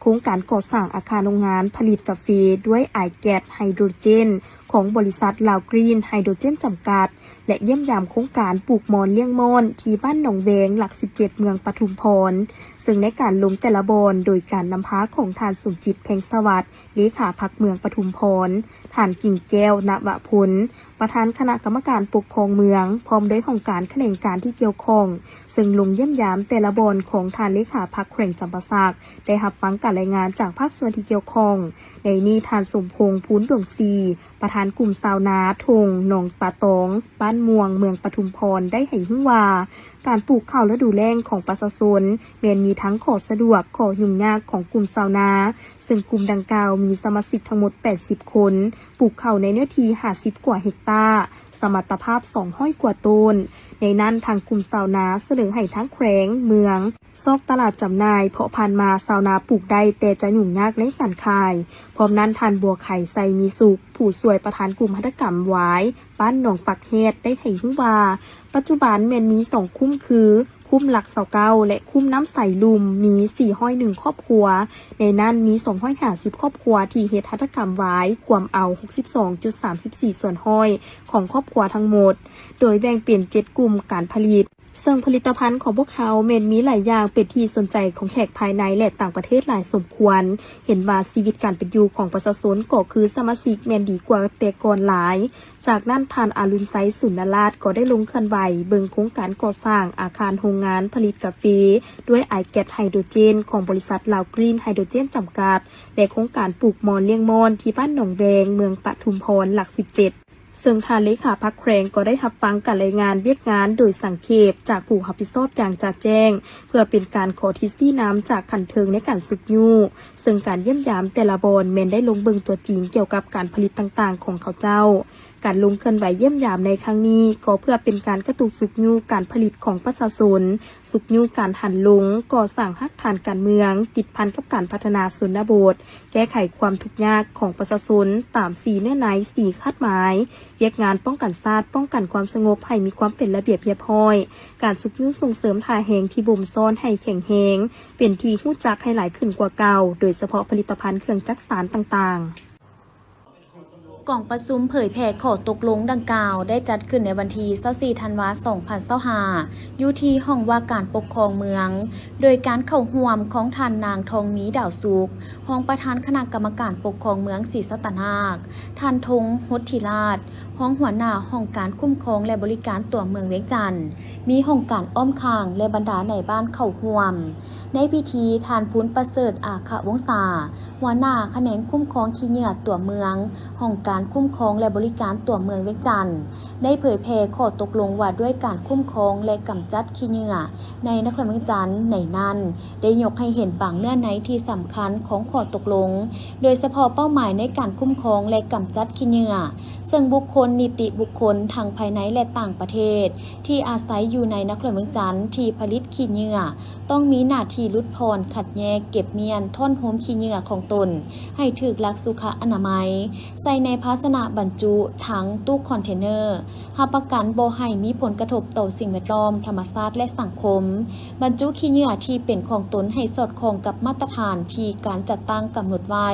ໂຄງການກໍ່ສ້າງອາຄານໂຮງງານຜະລິດກາເຟດ້ວຍອາຍແກັສໄຮໂດຣເຈນ ຂອງບໍລິສັດລາວກຣີນໄຮໂດຣເຈນຈຳກັດ ແລະ ຢ້ຽມຢາມໂຄງການປູກມ່ອນລ້ຽງມ່ອນທີ່ບ້ານໜອງແວງ ຫຼັກສິບເຈັດ ເມືອງປະທຸມພອນ, ເຊິ່ງໃນການລົງແຕ່ລະບ່ອນໂດຍການນຳພາຂອງທ່ານ ສົມຈິດ ແພງສະຫວັດ ເລຂາພັກເມືອງປະທຸມພອນ, ທ່ານ ກິ່ງແກ້ວ ນະວະພົນ ປະທານຄະນະກຳມະການປົກຄອງເມືອງ ພ້ອມດ້ວຍຫ້ອງການຂະແໜງການທີ່ກ່ຽວຂ້ອງ ເຊິ່ງລົງຢ້ຽມຢາມແຕ່ລະບ່ອນຂອງທ່ານເລຂາພັກແຂວງຈຳປາສັກ ໄດ້ຮັບຟັງການລາຍງານຈາກພາກສ່ວນທີ່ກ່ຽວຂ້ອງ. ໃນນີ້ທ່ານ ສົມພົງ ພູນດວງສີ ປະທານກຸ່ມຊາວນາທົ່ງໜອງປາຕອງ ບ້ານມ່ວງ ເມືອງປະທຸມພອນ ໄດ້ໃຫ້ຮູ້ວ່າ ການປູກເຂົ້າລະດູແລ້ງຂອງປະຊາຊົນ ແມ່ນມີທັງຂໍ້ສະດວກ, ຂໍ້ຫຍຸ້ງຍາກຂອງກຸ່ມຊາວນາ, ເຊິ່ງກຸ່ມດັ່ງກ່າວມີສະມາຊິກທັງໝົດ ແປດສິບ ຄົນ, ປູກເຂົ້າໃນເນື້ອທີ່ ຫ້າສິບ ກວ່າເຮັກຕາ, ສະມັດຕະພາບ ສອງຮ້ອຍ ກວ່າໂຕນ. ໃນນັ້ນ, ທາງກຸ່ມຊາວນາສະເໜີໃຫ້ທາງແຂວງ, ເມືອງ ຊອກຕະຫຼາດຈຳໜ່າຍ, ເພາະຜ່ານມາຊາວນາປູກໄດ້ແຕ່ຈະຫຍຸ້ງຍາກໃນການຂາຍ. ພ້ອມນັ້ນ, ທ່ານ ບົວໄຂ ໄຊມີສຸກ ຜູ້ຊ່ວຍປະທານກຸ່ມຫັດຖະກຳຫວາຍ ບ້ານໜອງປັກແຮດ ໄດ້ໃຫ້ຮູ້ວ່າ ປັດຈຸບັນແມ່ນມີສອງຄຸ້ມຄື ຄຸ້ມຫຼັກຊາວເກົ້າ ແລະ ຄຸ້ມນ້ຳໃສລຸ່ມ ມີ ສີ່ຮ້ອຍເອັດ ຄອບຄົວ, ໃນນັ້ນມີ ສອງຮ້ອຍຫ້າສິບ ຄອບຄົວທີ່ເຮັດຫັດຖະກຳຫວາຍ ກວມເອົາ ຫົກສິບສອງຈຸດສາມສິບສີ່ ສ່ວນຮ້ອຍຂອງຄອບຄົວທັງໝົດ, ໂດຍແບ່ງເປັນ ເຈັດ ກຸ່ມການຜະລິດ. ເຊິ່ງຜະລິດຕະພັນຂອງພວກເຮົາແມ່ນມີຫຼາຍຢ່າງເປັນທີ່ສົນໃຈຂອງແຂກພາຍໃນ ແລະ ຕ່າງປະເທດຫຼາຍສົມຄວນ. ເຫັນວ່າຊີວິດການເປັນຢູ່ຂອງປະຊາຊົນກໍຄືສະມາຊິກແມ່ນດີກວ່າແຕ່ກ່ອນຫຼາຍ. ຈາກນັ້ນ, ທ່ານ ອາລຸນໄຊ ສຸນນະລາດ ກໍໄດ້ລົງເຄື່ອນໄຫວເບິ່ງໂຄງການກໍ່ສ້າງອາຄານໂຮງງານຜະລິດກາເຟດ້ວຍອາຍແກັສໄຮໂດຣເຈນຂອງບໍລິສັດລາວກຣີນໄຮໂດຣເຈນຈຳກັດ ແລະ ໂຄງການປູກມ່ອນລ້ຽງມ່ອນທີ່ບ້ານໜອງແວງ ເມືອງປະທຸມພອນ ຫຼັກສິບເຈັດ. ເຊິ່ງທ່ານເລຂາພັກແຂວງກໍໄດ້ຮັບຟັງການລາຍງານວຽກງານໂດຍສັງເຂບຈາກຜູ້ຮັບຜິດຊອບຢ່າງຈະແຈ້ງ ເພື່ອເປັນການຂໍທິດຊີ້ນຳຈາກຂັ້ນເທິງໃນການຊຸກຍູ້, ເຊິ່ງການຢ້ຽມຢາມແຕ່ລະບ່ອນແມ່ນໄດ້ລົງເບິ່ງຕົວຈິງກ່ຽວກັບການຜະລິດຕ່າງໆຂອງເຂົາເຈົ້າ. ການລົງເຄື່ອນໄຫວຢ້ຽມຢາມໃນຄັ້ງນີ້ ກໍເພື່ອເປັນການກະຕຸກຊຸກຍູ້ການຜະລິດຂອງປະຊາຊົນ, ຊຸກຍູ້ການຫັນລົງກໍ່ສ້າງຮາກຖານການເມືອງ ຕິດພັນກັບການພັດທະນາຊົນນະບົດ, ແກ້ໄຂຄວາມທຸກຍາກຂອງປະຊາຊົນຕາມສີ່ເນື້ອໃນ ສີ່ຄາດໝາຍ, ວຽກງານປ້ອງກັນຊາດ, ປ້ອງກັນຄວາມສະຫງົບໃຫ້ມີຄວາມເປັນລະບຽບຮຽບຮ້ອຍ, ການຊຸກຍູ້ສົ່ງເສີມທ່າແຮງທີ່ບົ່ມຊ້ອນໃຫ້ແຂງແຮງ, ເປັນທີ່ຮູ້ຈັກໃຫ້ຫຼາຍຂຶ້ນກວ່າເກົ່າ, ໂດຍສະເພາະຜະລິດຕະພັນເຄື່ອງຈັກສານຕ່າງໆ. ກອງປະຊຸມເຜີຍແຜ່ຂໍ້ຕົກລົງດັ່ງກ່າວ ໄດ້ຈັດຂຶ້ນໃນວັນທີຊາວສີ່ ທັນວາ ສອງພັນຊາວຫ້າ ຢູ່ທີ່ຫ້ອງວ່າການປົກຄອງເມືອງ, ໂດຍການເຂົ້າຮ່ວມຂອງທ່ານນາງ ທອງມີ ດາວສຸກ ຮອງປະທານຄະນະກຳມະການປົກຄອງເມືອງສີສັດຕະນາກ, ທ່ານ ທົງ ຫົດທິລາດ ຮອງຫົວໜ້າຫ້ອງການຄຸ້ມຄອງ ແລະ ບໍລິການຕົວເມືອງວຽງຈັນ, ມີຫ້ອງການອ້ອມຂ້າງ ແລະ ບັນດານາຍບ້ານເຂົ້າຮ່ວມ. ໃນພິທີ, ທ່ານ ພູນປະເສີດ ອາຄະວົງສາ ຫົວໜ້າຂະແໜງຄຸ້ມຄອງຂີ້ເຫຍື້ອຕົວເມືອງ, ຫ້ອງການຄຸ້ມຄອງ ແລະ ບໍລິການຕົວເມືອງວຽງຈັນ ໄດ້ເຜີຍແຜ່ຂໍ້ຕົກລົງວ່າດ້ວຍການຄຸ້ມຄອງ ແລະ ກຳຈັດຂີ້ເຫຍື້ອໃນນະຄອນວຽງຈັນ. ໃນນັ້ນ ໄດ້ຍົກໃຫ້ເຫັນບາງເນື້ອໃນທີ່ສຳຄັນຂອງຂໍ້ຕົກລົງ, ໂດຍສະເພາະເປົ້າໝາຍໃນການຄຸ້ມຄອງ ແລະ ກຳຈັດຂີ້ເຫຍື້ອ, ເຊິ່ງບຸກຄົນ, ນິຕິບຸກຄົນ ທັງພາຍໃນ ແລະ ຕ່າງປະເທດ ທີ່ອາໄສຢູ່ໃນນະຄອນວຽງຈັນ ທີ່ຜະລິດຂີ້ເຫຍື້ອ ຕ້ອງມີໜ້າທີ່ຫຼຸດຜ່ອນ, ຄັດແຍກ, ເກັບມ້ຽນ, ທ້ອນໂຮມຂີ້ເຫຍື້ອຂອງຕົນໃຫ້ຖືກຫຼັກສຸຂະອະນາໄມ, ໃສ່ໃນພາຊະນະບັນຈຸ, ຖັງ, ຕູ້ຄອນເທນເນີ, ຮັບປະກັນບໍ່ໃຫ້ມີຜົນກະທົບຕໍ່ສິ່ງແວດລ້ອມ, ທຳມະຊາດ ແລະ ສັງຄົມ, ບັນຈຸຂີ້ເຫຍື້ອທີ່ເປັນຂອງຕົນໃຫ້ສອດຄ່ອງກັບມາດຕະຖານທີ່ການຈັດຕັ້ງກຳນົດໄວ້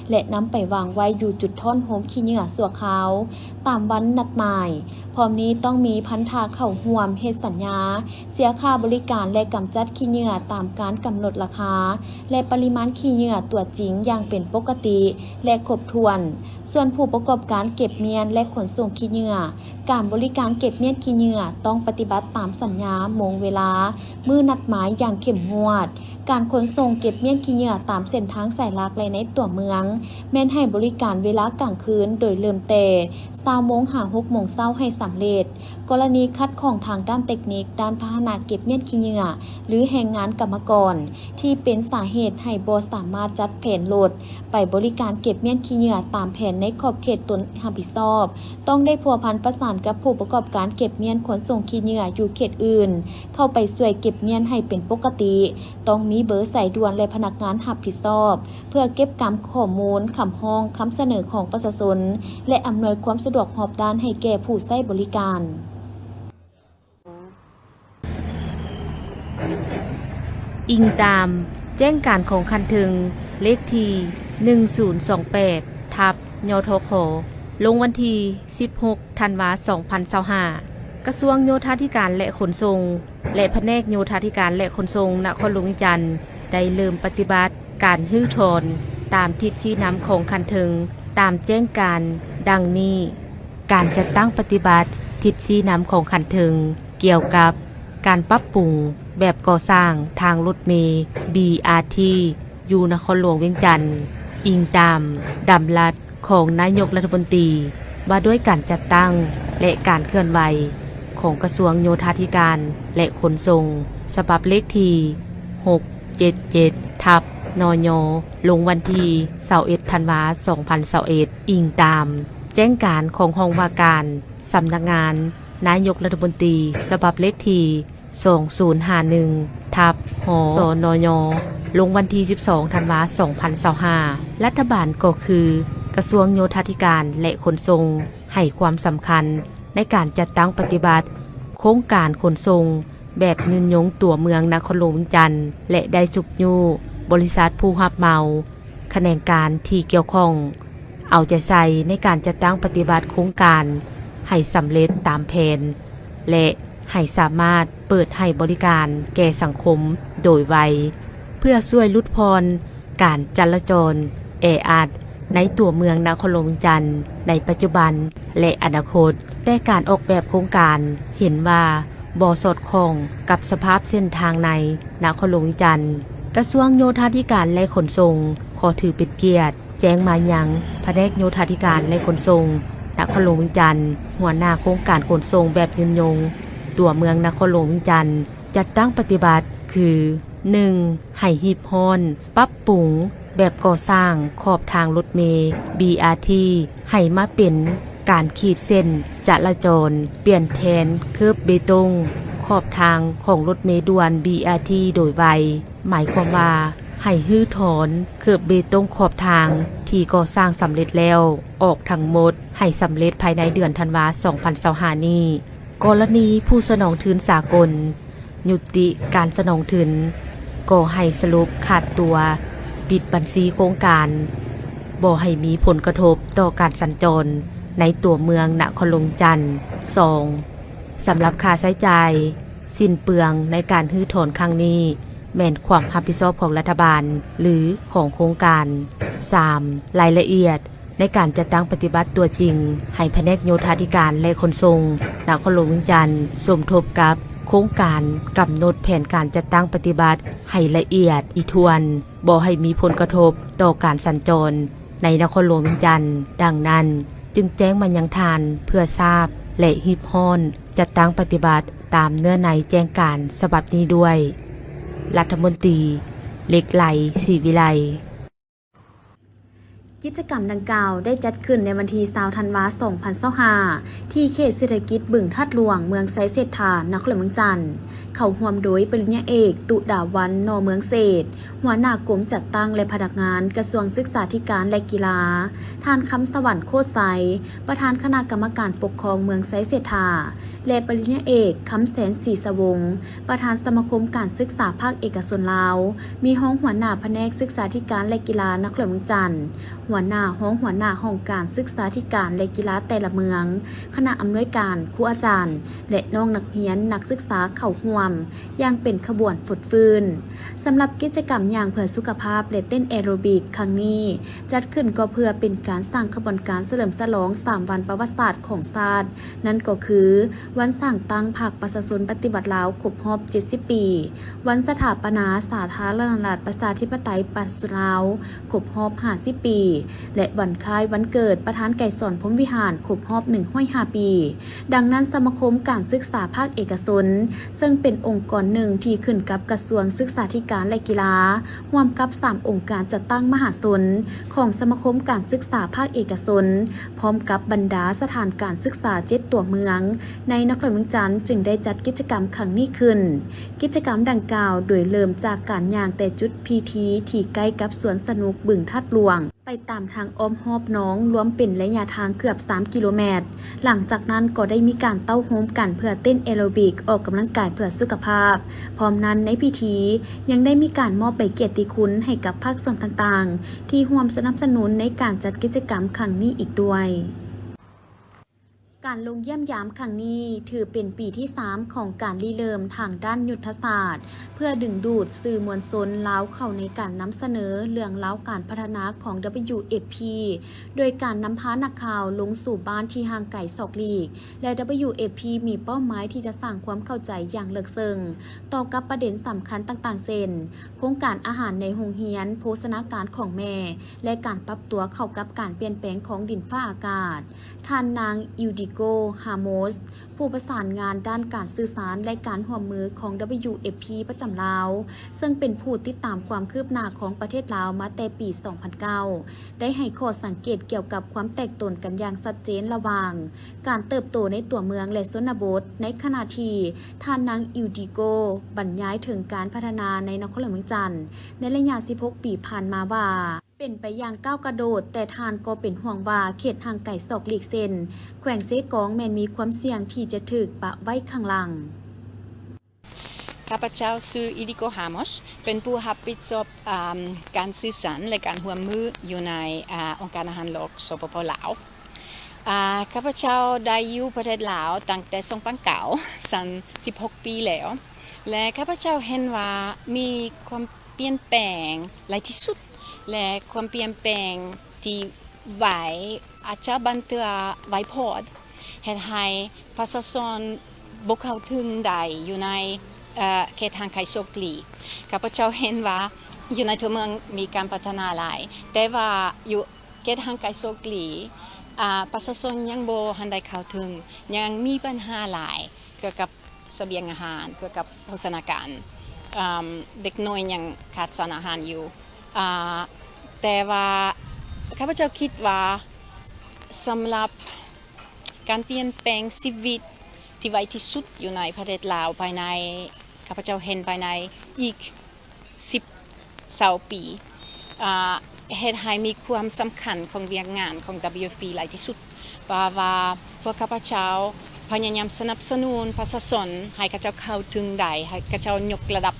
ແລະ ນຳໄປວາງໄວ້ຢູ່ຈຸດທ້ອນໂຮມຂີ້ເຫຍື້ອຊົ່ວຄາວ ຕາມວັນນັດໝາຍ. ພ້ອມນີ້ຕ້ອງມີພັນທະເຂົ້າຮ່ວມເຮັດສັນຍາ ເສຍຄ່າບໍລິການ ແລະ ກຳຈັດຂີ້ເຫຍື້ອຕາມການກຳນົດລາຄາ ແລະ ປະລິມານຂີ້ເຫຍື້ອຕົວຈິງຢ່າງເປັນປົກກະຕິ ແລະ ຄົບຖ້ວນ. ສ່ວນຜູ້ປະກອບການເກັບມ້ຽນ ແລະ ຂົນສົ່ງຂີ້ເຫຍື້ອ, ການບໍລິການເກັບມ້ຽນຂີ້ເຫຍື້ອຕ້ອງປະຕິບັດຕາມສັນຍາ, ໂມງເວລາ, ມື້ນັດໝາຍຢ່າງເຂັ້ມງວດ. ການຂົນສົ່ງເກັບມ້ຽນຂີ້ເຫຍື້ອຕາມເສັ້ນທາງສາຍຫຼັກ ແລະ ໃນຕົວເມືອງ ແມ່ນໃຫ້ບໍລິການເວລາກາງຄືນ ໂດຍເລີ່ມແຕ່ຊາວໂມງຫາຫົກໂມງເຊົ້າໃຫ້ສຳເລັດ. ກໍລະນີຂັດຂ້ອງທາງດ້ານເຕັກນິກ, ດ້ານພາຫະນະເກັບມ້ຽນຂີ້ເຫຍື້ອ ຫຼື ແຮງງານກຳມະກອນ ທີ່ເປັນສາເຫດໃຫ້ບໍ່ສາມາດຈັດແຜນລົດໄປບໍລິການເກັບມ້ຽນຂີ້ເຫຍື້ອຕາມແຜນໃນຂອບ ເຂດຕົນຮັບຜິດຊອບ, ຕ້ອງໄດ້ພົວພັນປະສານກັບຜູ້ປະກອບການເກັບມ້ຽນຂົນສົ່ງຂີ້ເຫຍື້ອຢູ່ເຂດອື່ນ ເຂົ້າໄປຊ່ວຍເກັບມ້ຽນໃຫ້ເປັນປົກກະຕິ, ຕ້ອງມີເບີສາຍດ່ວນ ແລະ ພະນັກງານຮັບຜິດຊອບ ເພື່ອເກັບກຳຂໍ້ມູນ, ຄຳຮ້ອງ, ຄຳສະເໜີຂອງປະຊາຊົນ ແລະ ອຳນວຍຄວາມສະດວກຮອບດ້ານໃຫ້ແກ່ຜູ້ໃຊ້ບໍລິການ. ອີງຕາມແຈ້ງການຂອງຂັ້ນເທິງເລກທີໜຶ່ງສູນສອງແປດ ທັບ ຍທຂ ລົງວັນທີສິບຫົກ ທັນວາ ສອງພັນຊາວຫ້າ, ກະຊວງໂຍທາທິການ ແລະ ຂົນສົ່ງ ແລະ ພະແນກໂຍທາທິການ ແລະ ຂົນສົ່ງນະຄອນຫຼວງວຽງຈັນ ໄດ້ເລີ່ມປະຕິບັດການຮື້ຖອນຕາມທິດຊີ້ນຳຂອງຂັ້ນເທິງ ຕາມແຈ້ງການດັ່ງນີ້. ການຈັດຕັ້ງປະຕິບັດທິດຊີ້ນຳຂອງຂັ້ນເທິງ ກ່ຽວກັບການປັບປຸງແບບກໍ່ສ້າງທາງລົດເມ ບີອາທີ ຢູ່ນະຄອນຫຼວງວຽງຈັນ, ອີງຕາມດຳລັດຂອງນາຍົກລັດຖະມົນຕີ ວ່າດ້ວຍການຈັດຕັ້ງ ແລະ ການເຄື່ອນໄຫວຂອງກະຊວງໂຍທາທິການ ແລະ ຂົນສົ່ງ ສະບັບເລກທີຫົກເຈັດເຈັດ ທັບ ນຍ ລົງວັນທີຊາວເອັດ ທັນວາ ສອງພັນຊາວເອັດ, ອີງຕາມແຈ້ງການຂອງຫ້ອງວ່າການ ສຳນັກງານນາຍົກລັດຖະມົນຕີ ສະບັບເລກທີສອງສູນຫ້າໜຶ່ງ ທັບ ຫ ສນຍ ລົງວັນທີສິບສອງ ທັນວາ ສອງພັນຊາວຫ້າ, ລັດຖະບານກໍຄືກະຊວງໂຍທາທິການ ແລະ ຂົນສົ່ງ ໃຫ້ຄວາມສຳຄັນໃນການຈັດຕັ້ງປະຕິບັດໂຄງການຂົນສົ່ງແບບຍືນຍົງຕົວເມືອງນະຄອນຫຼວງວຽງຈັນ ແລະ ໄດ້ຊຸກຍູ້ບໍລິສັດຜູ້ຮັບເໝົາ, ຂະແໜງການທີ່ກ່ຽວຂ້ອງ ເອົາໃຈໃສ່ໃນການຈັດຕັ້ງປະຕິບັດໂຄງການໃຫ້ສຳເລັດຕາມແຜນ ແລະ ໃຫ້ສາມາດເປີດໃຫ້ບໍລິການແກ່ສັງຄົມໂດຍໄວ, ເພື່ອຊ່ວຍຫຼຸດຜ່ອນການຈະລາຈອນແອອັດໃນຕົວເມືອງນະຄອນຫຼວງວຽງຈັນໃນປັດຈຸບັນ ແລະ ອະນາຄົດ, ແຕ່ການອອກແບບໂຄງການເຫັນວ່າບໍ່ສອດຄ່ອງກັບສະພາບເສັ້ນທາງໃນນະຄອນຫຼວງວຽງຈັນ. ກະຊວງໂຍທາທິການ ແລະ ຂົນສົ່ງ ຂໍຖືເປັນກຽດ ແຈ້ງມາຍັງພະແນກໂຍທາທິການ ແລະ ຂົນສົ່ງນະຄອນຫຼວງວຽງຈັນ, ຫົວໜ້າໂຄງການຂົນສົ່ງແບບຍືນຍົງຕົວເມືອງນະຄອນຫຼວງວຽງຈັນ ຈັດຕັ້ງປະຕິບັດຄື ໜຶ່ງ ໃຫ້ຮີບຮ້ອນປັບປຸງແບບກໍ່ສ້າງຂອບທາງລົດເມ ບີອາທີ ໃຫ້ມາເປັນການຂີດເສັ້ນຈະລາຈອນ, ປ່ຽນແທນເຄີບເບຕົງຂອບທາງຂອງລົດເມດ່ວນ ບີອາທີ ໂດຍໄວ. ໝາຍຄວາມວ່າ ໃຫ້ຮື້ຖອນເຄີບເບຕົງຂອບທາງທີ່ກໍ່ສ້າງສຳເລັດແລ້ວອອກທັງໝົດ ໃຫ້ສຳເລັດພາຍໃນເດືອນທັນວາ ສອງພັນຊາວຫ້ານີ້. ກໍລະນີຜູ້ສະໜອງທຶນສາກົນຍຸຕິການສະໜອງທຶນ, ກໍໃຫ້ສະຫຼຸບຂາດຕົວ, ປິດບັນຊີໂຄງການ, ບໍ່ໃຫ້ມີຜົນກະທົບຕໍ່ການສັນຈອນໃນຕົວເມືອງນະຄອນຫຼວງວຽງຈັນ. ສອງ ສຳລັບຄ່າໃຊ້ຈ່າຍ ສິ້ນເປືອງໃນການຮື້ຖອນຄັ້ງນີ້ ແມ່ນຄວາມຮັບຜິດຊອບຂອງລັດຖະບານ ຫຼື ຂອງໂຄງການ. ສາມ ລາຍລະອຽດໃນການຈັດຕັ້ງປະຕິບັດຕົວຈິງ ໃຫ້ພະແນກໂຍທາທິການ ແລະ ຂົນສົ່ງນະຄອນຫຼວງວຽງຈັນ ສົມທົບກັບໂຄງການ ກຳນົດແຜນການຈັດຕັ້ງປະຕິບັດໃຫ້ລະອຽດຖີ່ຖ້ວນ, ບໍ່ໃຫ້ມີຜົນກະທົບຕໍ່ການສັນຈອນໃນນະຄອນຫຼວງວຽງຈັນ. ດັ່ງນັ້ນ, ຈຶ່ງແຈ້ງມາຍັງທ່ານເພື່ອຊາບ ແລະ ຮີບຮ້ອນຈັດຕັ້ງປະຕິບັດຕາມເນື້ອໃນແຈ້ງການສະບັບນີ້ດ້ວຍ. ລັດຖະມົນຕີ ເຫຼັກໄຫຼ ສີວິໄລ. ກິດຈະກຳດັ່ງກ່າວໄດ້ຈັດຂຶ້ນໃນວັນທີຊາວ ທັນວາ ສອງພັນຊາວຫ້າ ທີ່ເຂດເສດຖະກິດບຶງທາດຫຼວງ ເມືອງໄຊເສດຖາ ນະຄອນຫຼວງວຽງຈັນ. ເຂົ້າຮ່ວມໂດຍປະລິນຍາເອກ ຕຸດາວັນ ໜໍ່ເມືອງເສດ ຫົວໜ້າກົມຈັດຕັ້ງ ແລະ ພະນັກງານກະຊວງສຶກສາທິການ ແລະ ກິລາ, ທ່ານ ຄຳສະຫວັນ ໂຄດໄຊ ປະທານຄະນະກຳມະການປົກຄອງເມືອງໄຊເສດຖາ ແລະ ປະລິນຍາເອກ ຄຳແສນ ສີສະວົງ ປະທານສະມາຄົມການສຶກສາພາກເອກະຊົນລາວ, ມີຮອງຫົວໜ້າພະແນກສຶກສາທິການ ແລະ ກິລານະຄອນຫຼວງວຽງຈັນ, ຫົວໜ້າ, ຮອງຫົວໜ້າຫ້ອງການສຶກສາທິການ ແລະ ກິລາແຕ່ລະເມືອງ, ຄະນະອຳນວຍການ, ຄູອາຈານ ແລະ ນ້ອງນັກຮຽນນັກສຶກສາເຂົ້າຮ່ວມຢ່າງເປັນຂະບວນຟົດຟື້ນ. ສຳລັບກິດຈະກຳຍ່າງເພື່ອສຸຂະພາບ ແລະ ເຕັ້ນແອໂຣບິກຄັ້ງນີ້ ຈັດຂຶ້ນກໍເພື່ອເປັນການສ້າງຂະບວນການສະເຫຼີມສະຫຼອງສາມວັນປະຫວັດສາດຂອງຊາດ, ນັ້ນກໍຄື ວັນສ້າງຕັ້ງພັກປະຊາຊົນປະຕິວັດລາວຄົບຮອບເຈັດສິບປີ, ວັນສະຖາປະນາສາທາລະນະລັດປະຊາທິປະໄຕປະຊາຊົນລາວຄົບຮອບຫ້າສິບປີ, ແລະ ວັນຄ້າຍວັນເກີດປະທານໄກສອນ ພົມວິຫານ ຄົບຮອບໜຶ່ງຮ້ອຍຫ້າປີ. ດັ່ງນັ້ນ ສະມາຄົມການສຶກສາພາກເອກະຊົນ ເຊິ່ງເປັນອົງກອນໜຶ່ງທີ່ຂຶ້ນກັບກະຊວງສຶກສາທິການ ແລະ ກິລາ, ຮ່ວມກັບສາມອົງການຈັດຕັ້ງມະຫາຊົນຂອງສະມາຄົມການສຶກສາພາກເອກະຊົນ, ພ້ອມກັບບັນດາສະຖານການສຶກສາເຈັດຕົວເມືອງໃນນະຄອນຫຼວງວຽງຈັນ ຈຶ່ງໄດ້ຈັດກິດຈະກຳຄັ້ງນີ້ຂຶ້ນ. ກິດຈະກຳດັ່ງກ່າວໂດຍເລີ່ມຈາກການຍ່າງແຕ່ຈຸດພີທີທີ່ໃກ້ກັບສວນສະໜຸກບຶງທາດຫຼວງ ໄປຕາມທາງອ້ອມຮອບໜອງ ລວມເປັນໄລຍະທາງເກືອບສາມກິໂລແມັດ. ຫຼັງຈາກນັ້ນກໍໄດ້ມີການເຕົ້າໂຮມກັນເພື່ອເຕັ້ນແອໂຣບິກ ອອກກຳລັງກາຍເພື່ອສຸຂະພາບ. ພ້ອມນັ້ນໃນພິທີຍັງໄດ້ມີການມອບໃບກຽດຕິຄຸນໃຫ້ກັບພາກສ່ວນຕ່າງໆ ທີ່ຮ່ວມສະໜັບສະໜູນໃນການຈັດກິດຈະກຳຄັ້ງນີ້ອີກດ້ວຍ. ການລົງຢ້ຽມຢາມຄັ້ງນີ້ຖືເປັນປີທີສາມຂອງການລິເລີ່ມທາງດ້ານຍຸດທະສາດ ເພື່ອດຶງດູດສື່ມວນຊົນລາວເຂົ້າໃນການນຳສະເໜີເລື່ອງລາວການພັດທະນາຂອງ WFP ໂດຍການນຳພານັກຂ່າວລົງສູ່ບ້ານທີ່ຫ່າງໄກສອກຫຼີກ ແລະ WFP ມີເປົ້າໝາຍທີ່ຈະສ້າງຄວາມເຂົ້າໃຈຢ່າງເລິກເຊິ່ງຕໍ່ກັບປະເດັນສຳຄັນຕ່າງໆ ເຊັ່ນ ໂຄງການອາຫານໃນໂຮງຮຽນ, ໂພຊະນາການຂອງແມ່ ແລະ ການປັບຕົວເຂົ້າກັບການປ່ຽນແປງຂອງດິນຟ້າອາກາດ. ທ່ານນາງ ອິວດິໂກ ຮາໂມສ ຜູ້ປະສານງານດ້ານການສື່ສານ ແລະ ການຮ່ວມມືຂອງ WFP ປະຈຳລາວ, ເຊິ່ງເປັນຜູ້ຕິດຕາມຄວາມຄືບໜ້າຂອງປະເທດລາວມາແຕ່ປີສອງພັນເກົ້າ ໄດ້ໃຫ້ຂໍ້ສັງເກດກ່ຽວກັບຄວາມແຕກຕົນກັນຢ່າງຊັດເຈນລະຫວ່າງການເຕີບໂຕໃນຕົວເມືອງ ແລະ ຊົນນະບົດ, ໃນຂະນະທີ່ທ່ານນາງ ອິວດິໂກ ບັນຍາຍເຖິງການພັດທະນາໃນນະຄອນຫຼວງວຽງຈັນໃນໄລຍະສິບຫົກປີຜ່ານມາວ່າ ເປັນໄປຢ່າງກ້າວກະໂດດ, ແຕ່ທ່ານກໍເປັນຫ່ວງວ່າເຂດຫ່າງໄກສອກຫຼີກເຊັ່ນ ແຂວງເຊກອງ ແມ່ນມີຄວາມສ່ຽງທີ່ຈະຖືກປະໄວ້ຂ້າງຫຼັງ. ຂ້າພະເຈົ້າຊື່ ອິດິໂກ ຮາມົສ ເປັນຜູ້ຮັບຜິດຊອບ ອາ ການສື່ສານ ແລະ ການຮ່ວມມືຢູ່ໃນ ອາ ອົງການອາຫານໂລກ ສປປ ລາວ. ອາ ຂ້າພະເຈົ້າໄດ້ຢູ່ປະເທດລາວຕັ້ງແຕ່ສອງພັນເກົ້າ ສັນສິບຫົກປີແລ້ວ ແລະ ຂ້າພະເຈົ້າເຫັນວ່າມີຄວາມປ່ຽນແປງຫຼາຍທີ່ສຸດ ແລະ ຄວາມປ່ຽນແປງທີ່ໄວ ອາດຈະບາງເທື່ອໄວໂພດ ເຮັດໃຫ້ປະຊາຊົນບໍ່ເຂົ້າເຖິງໄດ້ຢູ່ໃນ ເຂດຫ່າງໄກສອກຫຼີກ. ຂ້າພະເຈົ້າເຫັນວ່າຢູ່ໃນຕົວເມືອງມີການພັດທະນາຫຼາຍ, ແຕ່ວ່າຢູ່ເຂດຫ່າງໄກສອກຫຼີກ ອາ ປະຊາຊົນຍັງບໍ່ທັນໄດ້ເຂົ້າເຖິງ, ຍັງມີບັນຫາຫຼາຍກ່ຽວກັບສະບຽງອາຫານ, ກ່ຽວກັບໂພຊະນາການ, ອາ ເດັກນ້ອຍຍັງຂາດສານອາຫານຢູ່. ອາ ແຕ່ວ່າຂ້າພະເຈົ້າຄິດວ່າ ສຳລັບການປ່ຽນແປງຊີວິດທີ່ໄວທີ່ສຸດຢູ່ໃນປະເທດລາວ ພາຍໃນ ຂ້າພະເຈົ້າເຫັນພາຍໃນອີກສິບ ຊາວປີ ອາ ເຮັດໃຫ້ມີຄວາມສຳຄັນຂອງວຽກງານຂອງ WFP ຫຼາຍທີ່ສຸດ ເພາະວ່າພວກຂ້າພະເຈົ້າພະຍາຍາມສະໜັບສະໜູນປະຊາຊົນໃຫ້ເຂົາເຈົ້າເຂົ້າເຖິງໄດ້ ໃຫ້ເຂົາເຈົ້າຍົກລະດັບ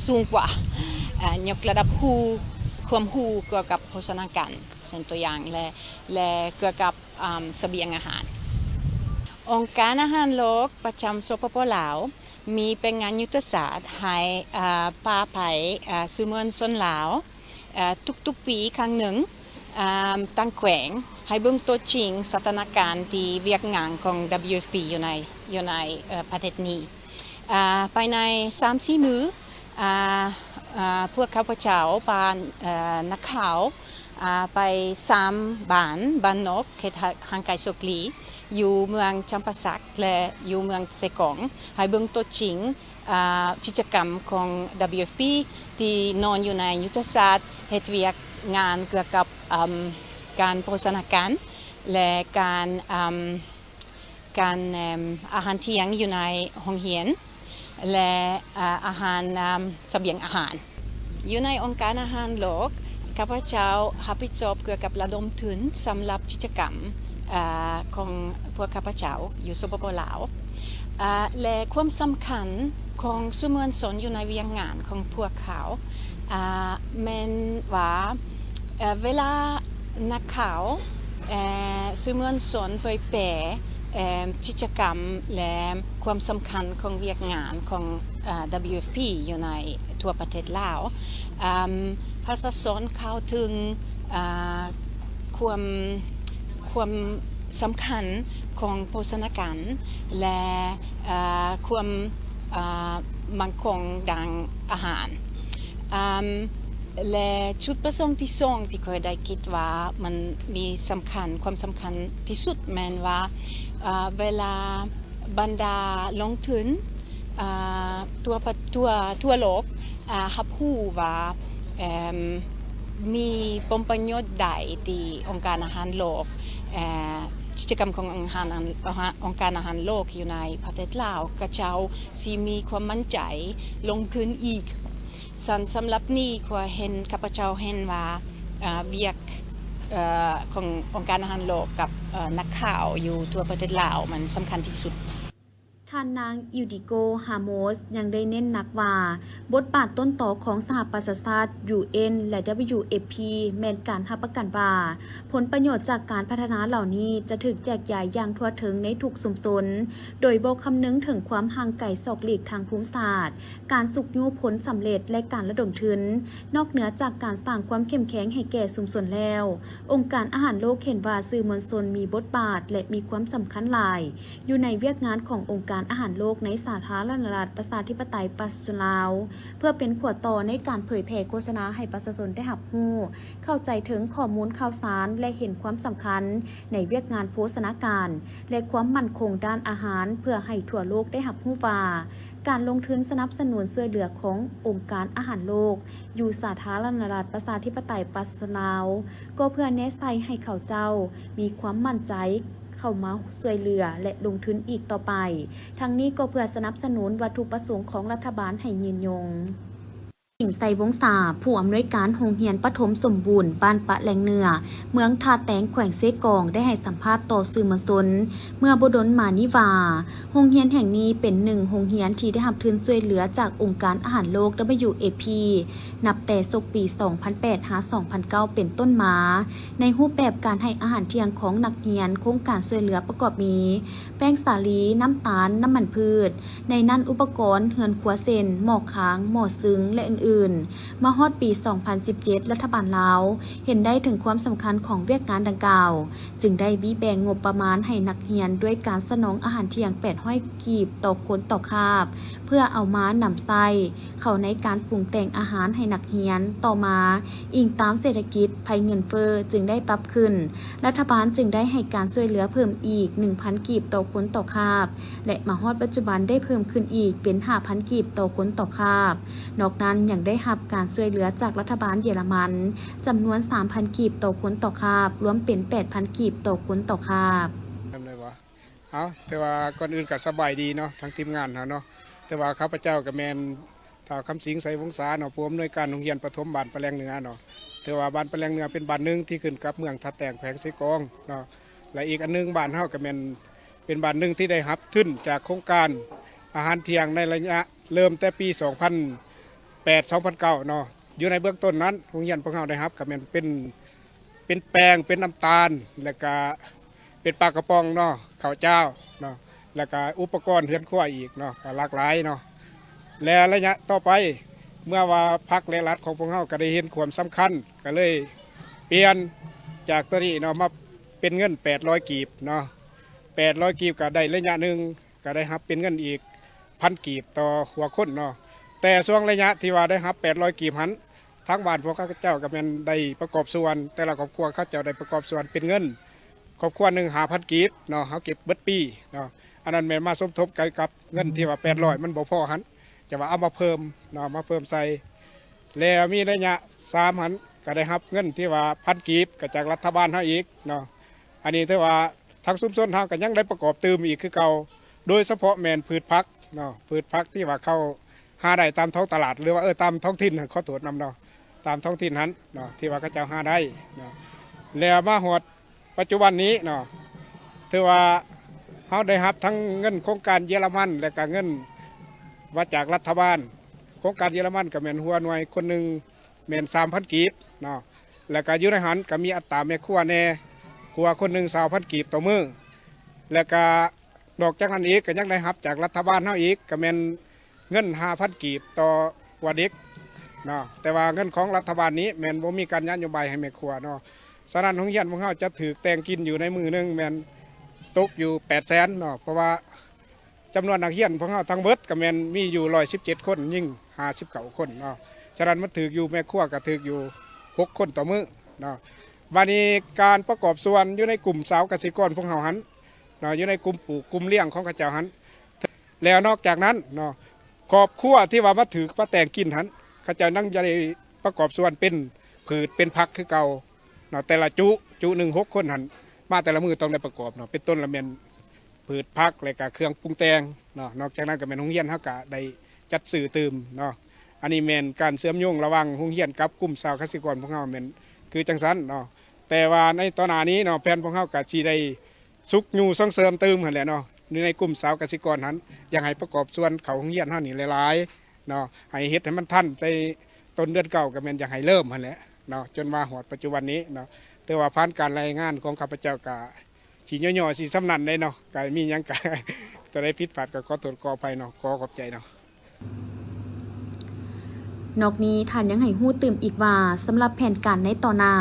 ສູງກວ່າ ອາ ຍົກລະດັບຮູ້ ຄວາມຮູ້ກ່ຽວກັບໂພຊະນາການ ເຊັ່ນຕົວຢ່າງ ແລະ ແລະ ກ່ຽວກັບ ອາ ສະບຽງອາຫານ. ອົງການອາຫານໂລກປະຈຳ ສປປ ລາວ ມີແຜນງານຍຸດທະສາດໃຫ້ ອາ ພາໄປ ອາ ສື່ມວນຊົນລາວ ອາ ທຸກໆປີຄັ້ງໜຶ່ງ ອາ ຕ່າງແຂວງ ໃຫ້ເບິ່ງຕົວຈິງສະຖານະການທີ່ວຽກງານຂອງ WFP ຢູ່ໃນ ຢູ່ໃນ ອາ ປະເທດນີ້. ອາ ພາຍໃນສາມສີ່ມື້ ອາ ອາ ພວກຂ້າພະເຈົ້າພາ ອາ ນັກຂ່າວ ອາ ໄປສາມບ້ານ ບ້ານນອກເຂດຫ່າງໄກສອກຫຼີກ ຢູ່ເມືອງຈຳປາສັກ ແລະ ຢູ່ເມືອງເຊກອງ ໃຫ້ເບິ່ງຕົວຈິງ ອາ ກິດຈະກຳຂອງ WFP ທີ່ນອນຢູ່ໃນຍຸດທະສາດເຮັດວຽກງານກ່ຽວກັບ ອາ ການໂພຊະນາການ ແລະ ການ ອາ ການ ອາ ອາຫານທ່ຽງຢູ່ໃນໂຮງຮຽນ ແລະ ອາ ອາຫານ ອາ ສະບຽງອາຫານ. ຢູ່ໃນອົງການອາຫານໂລກ ຂ້າພະເຈົ້າຮັບຜິດຊອບກ່ຽວກັບລະດົມທຶນສຳລັບກິດຈະກຳ ອາ ຂອງພວກຂ້າພະເຈົ້າຢູ່ ສປປ ລາວ ອາ ແລະ ຄວາມສຳຄັນຂອງສື່ມວນຊົນຢູ່ໃນວຽກງານຂອງພວກເຂົາ ອາ ແມ່ນວ່າ ເວລານັກຂ່າວ ເອີ່ ສື່ມວນຊົນເຜີຍແຜ່ ເອີ່ ກິດຈະກຳ ແລະ ຄວາມສຳຄັນຂອງວຽກງານຂອງ ເອີ່ WFP ຢູ່ໃນທົ່ວປະເທດລາວ ເອີ່ມ ປະຊາຊົນເຂົ້າເຖິງ ເອີ່ ຄວາມ ຄວາມສຳຄັນຂອງໂພຊະນາການ ແລະ ເອີ່ ຄວາມ ເອີ່ ໝັ້ນຄົງດ້ານອາຫານ ເອີ່ມ ແລະ ຈຸດປະສົງທີສອງທີ່ຂ້ອຍໄດ້ຄິດວ່າມັນມີສຳຄັນ, ຄວາມສຳຄັນທີ່ສຸດແມ່ນວ່າ ເອີ ເວລາບັນດາລົງທຶນ ອາ ທົ່ວປະ ທົ່ວ ທົ່ວໂລກ ອາ ຮັບຮູ້ວ່າ ເອີມ ມີຜົນປະໂຫຍດໃດທີ່ອົງການອາຫານໂລກ ເອີ ກິດຈະກຳຂອງອົງການ ອົງການອາຫານໂລກຢູ່ໃນປະເທດລາວ ຂະເຈົ້າຊິມີຄວາມໝັ້ນໃຈລົງທຶນອີກ. ຊັ້ນສຳລັບນີ້ຂ້ອຍເຫັນ ຂ້າພະເຈົ້າເຫັນວ່າ ອາ ວຽກ ເອີ ຂອງອົງການອາຫານໂລກກັບ ເອີ ນັກຂ່າວຢູ່ທົ່ວປະເທດລາວ ມັນສຳຄັນທີ່ສຸດ. ທ່ານນາງ ອີວດີໂກ ຮາໂມສ ຍັງໄດ້ເນັ້ນໜັກວ່າ ບົດບາດຕົ້ນຕໍຂອງສະຫະປະຊາຊາດ, ຢູເອັນ ແລະ ດັບເບິນຢູເອັຟພີ ແມ່ນການຮັບປະກັນວ່າ ຜົນປະໂຫຍດຈາກການພັດທະນາເຫຼົ່ານີ້ຈະຖືກແຈກຢາຍຢ່າງທົ່ວເຖິງໃນທຸກຊຸມຊົນ, ໂດຍບໍ່ຄຳນຶງເຖິງຄວາມຫ່າງໄກສອກຫຼີກທາງພູມສາດ, ການຊຸກຍູ້ຜົນສຳເລັດ ແລະ ການລະດົມທຶນ. ນອກເໜືອຈາກການສ້າງຄວາມເຂັ້ມແຂງໃຫ້ແກ່ຊຸມຊົນແລ້ວ, ອົງການອາຫານໂລກເຫັນວ່າສື່ມວນຊົນມີບົດບາດ ແລະ ມີຄວາມສຳຄັນຫຼາຍ ຢູ່ໃນວຽກງານຂອງອົງການອາຫານໂລກໃນສາທາລະນະລັດ ປະຊາທິປະໄຕ ປະຊາຊົນລາວ ເພື່ອເປັນຂົວຕໍ່ໃນການເຜີຍແຜ່ໂຄສະນາໃຫ້ປະຊາຊົນໄດ້ຮັບຮູ້, ເຂົ້າໃຈເຖິງຂໍ້ມູນຂ່າວສານ ແລະ ເຫັນຄວາມສຳຄັນໃນວຽກງານໂພຊະນາການ ແລະ ຄວາມໝັ້ນຄົງດ້ານອາຫານ ເພື່ອໃຫ້ທົ່ວໂລກໄດ້ຮັບຮູ້ວ່າ ການລົງທຶນສະໜັບສະໜູນຊ່ວຍເຫຼືອຂອງອົງການອາຫານໂລກ ຢູ່ສາທາລະນະລັດ ປະຊາທິປະໄຕ ປະຊາຊົນລາວ ກໍເພື່ອແນໃສ່ໃຫ້ເຂົາເຈົ້າມີຄວາມໝັ້ນໃຈ ເຂົ້າມາຊ່ວຍເຫຼືອ ແລະ ລົງທຶນອີກຕໍ່ໄປ. ທັງນີ້ກໍເພື່ອສະໜັບສະໜູນວັດຖຸປະສົງຂອງລັດຖະບານໃຫ້ຍືນຍົງ. ຫຍິງ ໄຊວົງສາ, ຜູ້ອຳນວຍການໂຮງຮຽນປະຖົມສົມບູນບ້ານປະແລງເໜືອ, ເມືອງທ່າແຕງ, ແຂວງເຊກອງ ໄດ້ໃຫ້ສຳພາດຕໍ່ສື່ມວນຊົນເມື່ອບໍ່ດົນມານີ້ວ່າ, ໂຮງຮຽນແຫ່ງນີ້ເປັນໜຶ່ງໂຮງຮຽນທີ່ໄດ້ຮັບທຶນຊ່ວຍເຫຼືອຈາກອົງການອາຫານໂລກ ດັບເບິນຢູເອັຟພີ ນັບແຕ່ສົກປີສອງພັນແປດຫາສອງພັນເກົ້າເປັນຕົ້ນມາ, ໃນຮູບແບບການໃຫ້ອາຫານທ່ຽງຂອງນັກຮຽນ. ໂຄງການຊ່ວຍເຫຼືອປະກອບມີ ແປ້ງສາລີ, ນ້ຳຕານ, ນ້ຳມັນພືດ, ໃນນັ້ນອຸປະກອນເຮືອນຄົວເຊັ່ນ ໝໍ້ຄາງ, ໝໍ້ຊຶງ ແລະ ອື່ນໆ. ມາຮອດປີສອງພັນສິບເຈັດ ລັດຖະບານລາວເຫັນໄດ້ເຖິງຄວາມສຳຄັນຂອງວຽກງານດັ່ງກ່າວ, ຈຶ່ງໄດ້ມີແບ່ງງົບປະມານໃຫ້ນັກຮຽນດ້ວຍການສະໜອງອາຫານທ່ຽງແປດຮ້ອຍກີບຕໍ່ຄົນຕໍ່ຄາບ ເພື່ອເອົາມານຳໃຊ້ ເຂົ້າໃນການປຸງແຕ່ງອາຫານໃຫ້ນັກຮຽນ. ຕໍ່ມາ, ອີງຕາມເສດຖະກິດ, ໄພເງິນເຟີ້ຈຶ່ງໄດ້ປັບຂຶ້ນ, ລັດຖະບານຈຶ່ງໄດ້ໃຫ້ການຊ່ວຍເຫຼືອເພີ່ມອີກໜຶ່ງພັນກີບຕໍ່ຄົນຕໍ່ຄາບ ແລະ ມາຮອດປັດຈຸບັນໄດ້ເພີ່ມຂຶ້ນອີກເປັນຫ້າພັນກີບຕໍ່ຄົນຕໍ່ຄາບ. ນອກນັ້ນຍັງໄດ້ຮັບການຊ່ວຍເຫຼືອຈາກລັດຖະບານເຢຍລະມັນ ຈຳນວນສາມພັນກີບຕໍ່ຄົນຕໍ່ຄາບ, ລວມເປັນແປດພັນກີບຕໍ່ຄົນຕໍ່ຄາບ. ເອົາ ແຕ່ວ່າກ່ອນອື່ນກໍສະບາຍດີເນາະ ທາງທີມງານເຮົາເນາະ. ແຕ່ວ່າຂ້າພະເຈົ້າກໍແມ່ນທ້າວຄຳສິງ ໄຊວົງສາເນາະ, ຜູ້ອຳນວຍການໂຮງຮຽນປະຖົມບ້ານປະແລງເໜືອເນາະ. ຖືວ່າບ້ານປະແລງເໜືອເປັນບ້ານໜຶ່ງທີ່ຂຶ້ນກັບເມືອງທ່າແຕງ ແຂວງເຊກອງເນາະ. ແລະ ອີກອັນໜຶ່ງ ບ້ານເຮົາກໍແມ່ນເປັນບ້ານໜຶ່ງທີ່ໄດ້ຮັບທຶນຈາກໂຄງການອາຫານທ່ຽງໃນໄລຍະເລີ່ມແຕ່ປີສອງພັນແປດ ສອງພັນເກົ້າເນາະ. ຢູ່ໃນເບື້ອງຕົ້ນນັ້ນ ໂຮງຮຽນພວກເຮົາໄດ້ຮັບກໍແມ່ນເປັນ ເປັນແປ້ງ, ເປັນນ້ຳຕານ, ແລ້ວກະເປັນປາກະປ໋ອງເນາະ, ເຂົ້າຈ້າວເນາະ, ແລ້ວກະອຸປະກອນເຮືອນຄົວອີກເນາະ, ກໍຫຼາກຫຼາຍເນາະ. ແລະ ໄລຍະຕໍ່ໄປ ເມື່ອວ່າພັກ ແລະ ລັດຂອງພວກເຮົາກໍໄດ້ເຫັນຄວາມສຳຄັນ, ກໍເລີຍປ່ຽນຈາກຕົວນີ້ເນາະ ມາເປັນເງິນແປດຮ້ອຍກີບເນາະ. ແປດຮ້ອຍກີບ ກໍໄດ້ໄລຍະໜຶ່ງ ກໍໄດ້ຮັບເປັນເງິນອີກພັນກີບຕໍ່ຫົວຄົນເນາະ. ແຕ່ຊ່ວງໄລຍະທີ່ວ່າໄດ້ຮັບແປດຮ້ອຍກີບຫັ້ນ ທາງບ້ານພວກເຂົາເຈົ້າກໍແມ່ນໄດ້ປະກອບສ່ວນ, ແຕ່ລະຄອບຄົວເຂົາເຈົ້າໄດ້ປະກອບສ່ວນເປັນເງິນຄອບຄົວໜຶ່ງຫ້າພັນກີບເນາະ, ເຮົາເກັບເບິດປີເນາະ. ອັນນັ້ນແມ່ນມາສົມທົບກັນກັບເງິນທີ່ວ່າແປດຮ້ອຍ ມັນບໍ່ພໍຫັ້ນ, ຈະວ່າເອົາມາເພີ່ມເນາະ, ມາເພີ່ມໃສ່. ແລ້ວມີໄລຍະສາມຫັ້ນ ກໍໄດ້ຮັບເງິນທີ່ວ່າພັນກີບ ກໍຈາກລັດຖະບານເຮົາອີກເນາະ. ອັນນີ້ຖືວ່າ ທາງຊຸມຊົນເຮົາກໍຍັງໄດ້ປະກອບຕື່ມອີກຄືເກົ່າ, ໂດຍສະເພາະແມ່ນພືດຜັກເນາະ, ພືດຜັກທີ່ວ່າເຂົາຫາໄດ້ຕາມທ້ອງຕະຫຼາດ ຫຼືວ່າ ເອີ ຕາມທ້ອງຖິ່ນ, ຂໍໂທດນຳເນາະ, ຕາມທ້ອງຖິ່ນຫັ້ນເນາະ ທີ່ວ່າເຂົາເຈົ້າຫາໄດ້ເນາະ. ແລ້ວມາຮອດປັດຈຸບັນນີ້ເນາະ ຖືວ່າເຮົາໄດ້ຮັບທັງເງິນໂຄງການເຢຍລະມັນ ແລະກະເງິນວ່າຈາກລັດຖະບານ. ໂຄງການເຢຍລະມັນກໍແມ່ນຫົວໜ່ວຍຄົນໜຶ່ງແມ່ນສາມພັນກີບເນາະ, ແລ້ວກະຢູ່ໃນຫັ້ນກໍມີອັດຕາແມ່ຄົວແດ່, ຄົວຄົນໜຶ່ງຊາວພັນກີບຕໍ່ມື້. ແລ້ວກະນອກຈາກນັ້ນອີກ ກໍຍັງໄດ້ຮັບຈາກລັດຖະບານເຮົາອີກ ກໍແມ່ນເງິນຫ້າພັນກີບຕໍ່ຫົວເດັກເນາະ. ແຕ່ວ່າເງິນຂອງລັດຖະບານນີ້ແມ່ນບໍ່ມີການນະໂຍບາຍໃຫ້ແມ່ຄົວເນາະ. ສະນັ້ນ ໂຮງຮຽນຂອງເຮົາຈະຖືກແຕ່ງກິນຢູ່ໃນມື້ໜຶ່ງແມ່ນຕົກຢູ່ແປດແສນເນາະ, ເພາະວ່າ ຈຳນວນນັກຮຽນພວກເຮົາທັງເບິດກໍແມ່ນມີຢູ່ຮ້ອຍສິບເຈັດຄົນ, ຍິງຫ້າສິບເກົ້າຄົນເນາະ. ສະນັ້ນມັນຖືກຢູ່ ແມ່ຄົວກໍຖືກຢູ່ຫົກຄົນຕໍ່ມື້ເນາະ. ບາດນີ້ການປະກອບສ່ວນຢູ່ໃນກຸ່ມຊາວກະສິກອນພວກເຮົາຫັ້ນເນາະ ຢູ່ໃນກຸ່ມປູກກຸ່ມລ້ຽງຂອງເຂົາເຈົ້າຫັ້ນ ແລ້ວນອກຈາກນັ້ນເນາະ ຄອບຄົວທີ່ວ່າມາຖືກມາແຕ່ງກິນຫັ້ນ ເຂົາເຈົ້າຍັງໄດ້ປະກອບສ່ວນເປັນພືດເປັນຜັກຄືເກົ່າເນາະ ແຕ່ລະຈຸ ຈຸໜຶ່ງຫົກຄົນຫັ້ນ ມາແຕ່ລະມື້ຕ້ອງໄດ້ປະກອບເນາະ ເປັນຕົ້ນລະແມ່ນ ພືດຜັກ ແລະກະເຄື່ອງປຸງແຕ່ງເນາະ. ນອກຈາກນັ້ນກະແມ່ນໂຮງຮຽນເຮົາກະໄດ້ຈັດຊື້ຕື່ມເນາະ. ອັນນີ້ແມ່ນການເຊື່ອມໂຍງລະຫວ່າງໂຮງຮຽນກັບກຸ່ມຊາວກະສິກອນພວກເຮົາແມ່ນຄືຈັ່ງຊັ້ນເນາະ. ແຕ່ວ່າໃນຕໍ່ໜ້ານີ້ເນາະ ແຜນພວກເຮົາກະຊິໄດ້ຊຸກຍູ້ສົ່ງເສີມຕື່ມຫັ້ນແຫຼະເນາະ ຢູ່ໃນກຸ່ມຊາວກະສິກອນຫັ້ນ ຢາກໃຫ້ປະກອບສ່ວນເຂົ້າໂຮງຮຽນເຮົານີ້ຫຼາຍໆເນາະ ໃຫ້ເຮັດໃຫ້ມັນທັນໄປຕົ້ນເດືອນເກົ້າ ກະແມ່ນຢາກໃຫ້ເລີ່ມຫັ້ນແຫຼະເນາະ ຈົນມາຮອດປັດຈຸບັນນີ້ເນາະ. ຖືວ່າຜ່ານການລາຍງານຂອງຂ້າພະເຈົ້າກະ ຊິຫຍໍ້ໆຊິສ່ຳນັ້ນເດ້ເນາະ ກະມີຫຍັງກະ ຕົວໃດຜິດພາດກະຂໍໂທດຂໍອະໄພເນາະ ຂໍຂອບໃຈເນາະ. ນອກນີ້ທ່ານຍັງໃຫ້ຮູ້ຕື່ມອີກວ່າ ສຳລັບແຜນການໃນຕໍ່ໜ້າ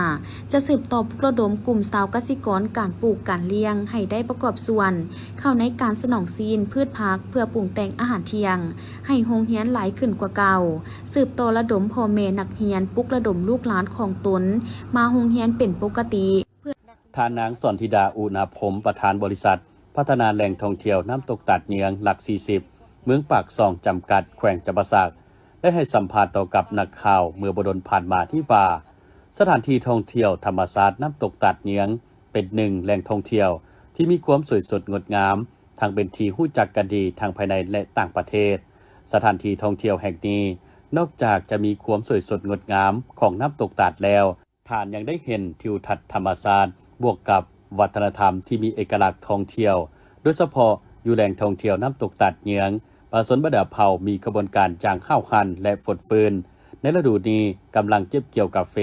ຈະສືບຕໍ່ປຸກລະດົມກຸ່ມຊາວກະສິກອນການປູກການລ້ຽງ ໃຫ້ໄດ້ປະກອບສ່ວນເຂົ້າໃນການສະໜອງຊີ້ນ ພືດຜັກ ເພື່ອປຸງແຕ່ງອາຫານທ່ຽງ ໃຫ້ໂຮງຮຽນຫຼາຍຂຶ້ນກວ່າເກົ່າ, ສືບຕໍ່ລະດົມພໍ່ແມ່ນັກຮຽນ ປຸກລະດົມລູກຫຼານຂອງຕົນມາໂຮງຮຽນເປັນປົກກະຕິ. ທ່ານນາງ ສອນທິດາ ອຸນາພົມ ປະທານບໍລິສັດພັດທະນາແຫຼ່ງທ່ອງທ່ຽວນ້ຳຕົກຕາດເຍືອງ ຫຼັກສີ່ສິບ ເມືອງປາກຊ່ອງ ຈຳກັດ ແຂວງຈຳປາສັກ ໄດ້ໃຫ້ສຳພາດຕໍ່ກັບນັກຂ່າວເມື່ອບໍ່ດົນຜ່ານມານີ້ວ່າ ສະຖານທີ່ທ່ອງທ່ຽວທຳມະຊາດນ້ຳຕົກຕາດເຍືອງ ເປັນໜຶ່ງແຫຼ່ງທ່ອງທ່ຽວທີ່ມີຄວາມສວຍສົດງົດງາມ ທັງເປັນທີ່ຮູ້ຈັກກັນດີທັງພາຍໃນ ແລະ ຕ່າງປະເທດ. ສະຖານທີ່ທ່ອງທ່ຽວແຫ່ງນີ້ ນອກຈາກຈະມີຄວາມສວຍສົດງົດງາມຂອງນ້ຳຕົກຕາດແລ້ວ, ທ່ານຍັງໄດ້ເຫັນທິວທັດທຳມະຊາດ ບວກກັບວັດທະນະທຳທີ່ມີເອກະລັກທ່ອງທ່ຽວ, ໂດຍສະເພາະຢູ່ແຫຼ່ງທ່ອງທ່ຽວນ້ຳຕົກຕາດເຍືອງ, ປະຊາຊົນບັນດາເຜົ່າມີຂະບວນການຢ່າງຫ້າວຫັນ ແລະ ຟົດຟື້ນ. ໃນລະດູນີ້ກຳລັງເກັບກ່ຽວກາເຟ,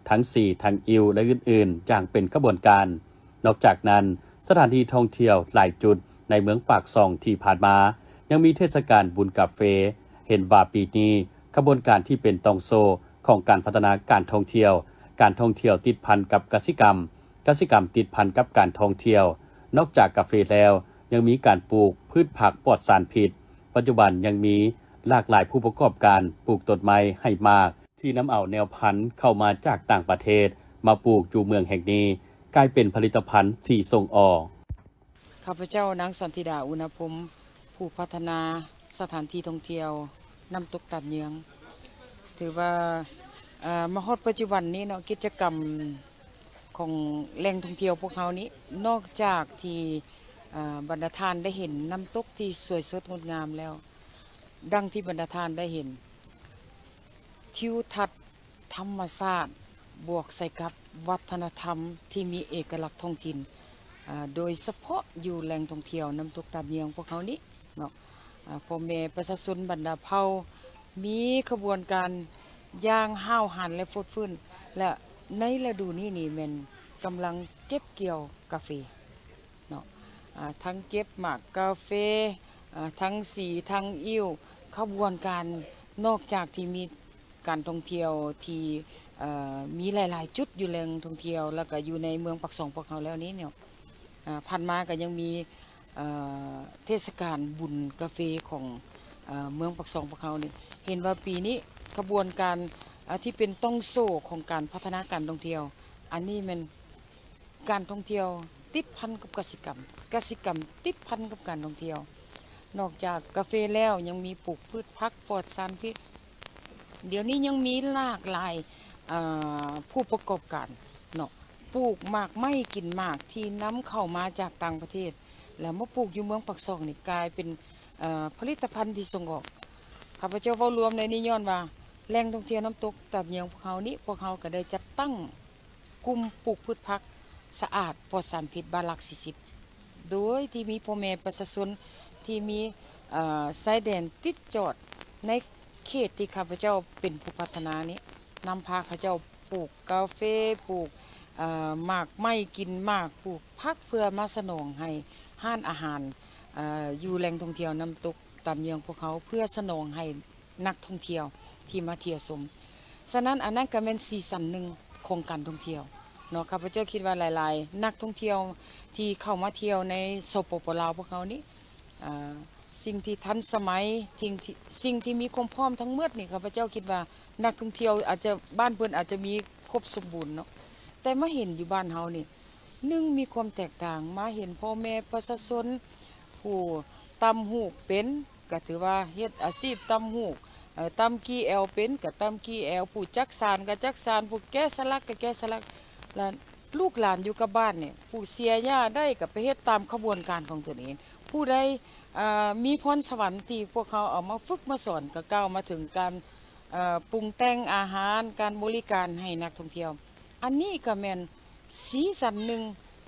ທັງສີ, ທັງອິ້ວ ແລະ ອື່ນໆ ຢ່າງເປັນຂະບວນການ. ນອກຈາກນັ້ນ, ສະຖານທີ່ທ່ອງທ່ຽວຫຼາຍຈຸດໃນເມືອງປາກຊ່ອງທີ່ຜ່ານມາ ຍັງມີເທດສະການບຸນກາເຟ. ເຫັນວ່າປີນີ້ຂະບວນການທີ່ເປັນຕ່ອງໂສ້ຂອງການພັດທະນາການທ່ອງທ່ຽວ, ການທ່ອງທ່ຽວຕິດພັນກັບກະສິກຳ, ກະສິກຳຕິດພັນກັບການທ່ອງທ່ຽວ. ນອກຈາກກາເຟແລ້ວ ຍັງມີການປູກພືດຜັກປອດສານພິດ. ປັດຈຸບັນຍັງມີຫຼາກຫຼາຍຜູ້ປະກອບການປູກຕົ້ນໄມ້, ໄຮ່ໝາກ ທີ່ນຳເອົາແນວພັນເຂົ້າມາຈາກຕ່າງປະເທດມາປູກຢູ່ເມືອງແຫ່ງນີ້ ກາຍເປັນຜະລິດຕະພັນທີ່ສົ່ງອອກ. ຂ້າພະເຈົ້າ ນາງ ສອນທິດາ ອຸນາພົມ ຜູ້ພັດທະນາສະຖານທີ່ທ່ອງທ່ຽວນ້ຳຕົກຕາດເຍືອງ ຖືວ່າ ເອີ ມາຮອດປັດຈຸບັນນີ້ເນາະ ກິດຈະກຳຂອງແຫຼ່ງທ່ອງທ່ຽວພວກເຮົານີ້ ນອກຈາກທີ່ ເອີ ບັນດາທ່ານໄດ້ເຫັນນ້ຳຕົກທີ່ສວຍສົດງົດງາມແລ້ວ ດັ່ງທີ່ບັນດາທ່ານໄດ້ເຫັນ ທິວທັດທຳມະຊາດ ບວກໃສ່ກັບວັດທະນະທຳທີ່ມີເອກະລັກທ້ອງຖິ່ນ ອາ ໂດຍສະເພາະຢູ່ແຫຼ່ງທ່ອງທ່ຽວນ້ຳຕົກຕາດເຍືອງພວກເຮົານີ້ເນາະ ອາ ພໍ່ແມ່ປະຊາຊົນບັນດາເຜົ່າ ມີຂະບວນການຢ່າງຫ້າວຫັນ ແລະ ຟົດຟື້ນ ແລະ ໃນລະດູນີ້ນີ້ແມ່ນກຳລັງເກັບກ່ຽວກາເຟ ເນາະ ອາ ທັງເກັບໝາກກາເຟ ອາ ທັງສີ ທັງອິ້ວ ຂະບວນການ ນອກຈາກທີ່ມີການທ່ອງທ່ຽວທີ່ ເອີ ມີຫຼາຍໆຈຸດຢູ່ແຫຼ່ງທ່ອງທ່ຽວ ແລ້ວກະຢູ່ໃນເມືອງປາກຊ່ອງພວກເຮົາແລ້ວນີ້ເນາະ ອາ ຜ່ານມາກະຍັງມີ ເອີ ເທດສະການບຸນກາເຟຂອງ ເອີ ເມືອງປາກຊ່ອງພວກເຮົານີ້ ເຫັນວ່າປີນີ້ຂະບວນການ ອາ ທີ່ເປັນຕ່ອງໂສ້ຂອງການພັດທະນາການທ່ອງທ່ຽວ ອັນນີ້ແມ່ນ ການທ່ອງທ່ຽວຕິດພັນກັບກະສິກຳ, ກະສິກຳຕິດພັນກັບການທ່ອງທ່ຽວ. ນອກຈາກກາເຟແລ້ວ ຍັງມີປູກພືດຜັກປອດສານພິດ. ດຽວນີ້ຍັງມີຫຼາກຫຼາຍ ເອີ ຜູ້ປະກອບການເນາະ ປູກໝາກໄມ້ກິນໝາກທີ່ນຳເຂົ້າມາຈາກຕ່າງປະເທດ ແລ້ວມາປູກຢູ່ເມືອງປາກຊ່ອງນີ້ ກາຍເປັນ ເອີ ຜະລິດຕະພັນທີ່ສົ່ງອອກ. ຂ້າພະເຈົ້າເວົ້າລວມໃນນີ້ຍ້ອນວ່າ ແຫຼ່ງທ່ອງທ່ຽວນ້ຳຕົກຕາດເຍືອງພວກເຮົານີ້ ພວກເຮົາກະໄດ້ຈັດຕັ້ງ ກຸ່ມປູກພືດຜັກສະອາດປອດສານພິດ ບ້ານຫຼັກສີ່ສິບ ໂດຍທີ່ມີພໍ່ແມ່ປະຊາຊົນທີ່ມີ ເອີ ຊາຍແດນຕິດຈອດໃນເຂດທີ່ຂ້າພະເຈົ້າເປັນຜູ້ພັດທະນານີ້ ນຳພາເຂົາເຈົ້າປູກກາເຟ, ປູກ ເອີ ໝາກໄມ້ກິນໝາກ, ປູກຜັກເພື່ອມາສະໜອງໃຫ້ຮ້ານອາຫານ ເອີ ຢູ່ແຫຼ່ງທ່ອງທ່ຽວນ້ຳຕົກຕາດເຍືອງພວກເຮົາ ເພື່ອສະໜອງໃຫ້ ນັກທ່ອງທ່ຽວທີ່ມາທ່ຽວຊົມ. ສະນັ້ນ ອັນນັ້ນກະແມ່ນສີສັນໜຶ່ງຂອງການທ່ອງທ່ຽວເນາະ. ຂ້າພະເຈົ້າຄິດວ່າຫຼາຍໆນັກທ່ອງທ່ຽວທີ່ເຂົ້າມາທ່ຽວໃນ ສປປ ລາວ ພວກເຮົານີ້ ອາ ສິ່ງທີ່ທັນສະໄໝ ສິ່ງທີ່ ສິ່ງທີ່ມີຄວາມພ້ອມທັງໝົດນີ້ ຂ້າພະເຈົ້າຄິດວ່ານັກທ່ອງທ່ຽວອາດຈະ ບ້ານເພິ່ນອາດຈະມີຄົບສົມບູນເນາະ, ແຕ່ມາເຫັນຢູ່ບ້ານເຮົານີ້ ໜຶ່ງ ມີຄວາມແຕກຕ່າງ, ມາເຫັນພໍ່ແມ່ປະຊາຊົນຜູ້ຕ່ຳຫູກເປັນ ກໍຖືວ່າເຮັດອາຊີບຕ່ຳຫູກ, ເອີ່ ຕ່ຳກີ່ແອວເປັນກໍຕ່ຳກີ່ແອວ, ຜູ້ຈັກສານກໍຈັກສານ, ຜູ້ແກະສະຫຼັກກໍແກະສະຫຼັກ, ແລະ ລູກຫຼານຢູ່ກັບບ້ານນີ້ ຜູ້ເສຍຫຍ້າໄດ້ກໍໄປເຮັດຕາມຂະບວນການຂອງຕົນເອງ, ຜູ້ໃດ ເອີ່ ມີພອນສະຫວັນທີ່ພວກເຮົາເອົາມາຝຶກມາສອນ ກໍກ່າວມາເຖິງການ ເອີ່ ປຸງແຕ່ງອາຫານ, ການບໍລິການໃຫ້ນັກທ່ອງທ່ຽວ. ອັນນີ້ກໍແມ່ນສີສັນໜຶ່ງ,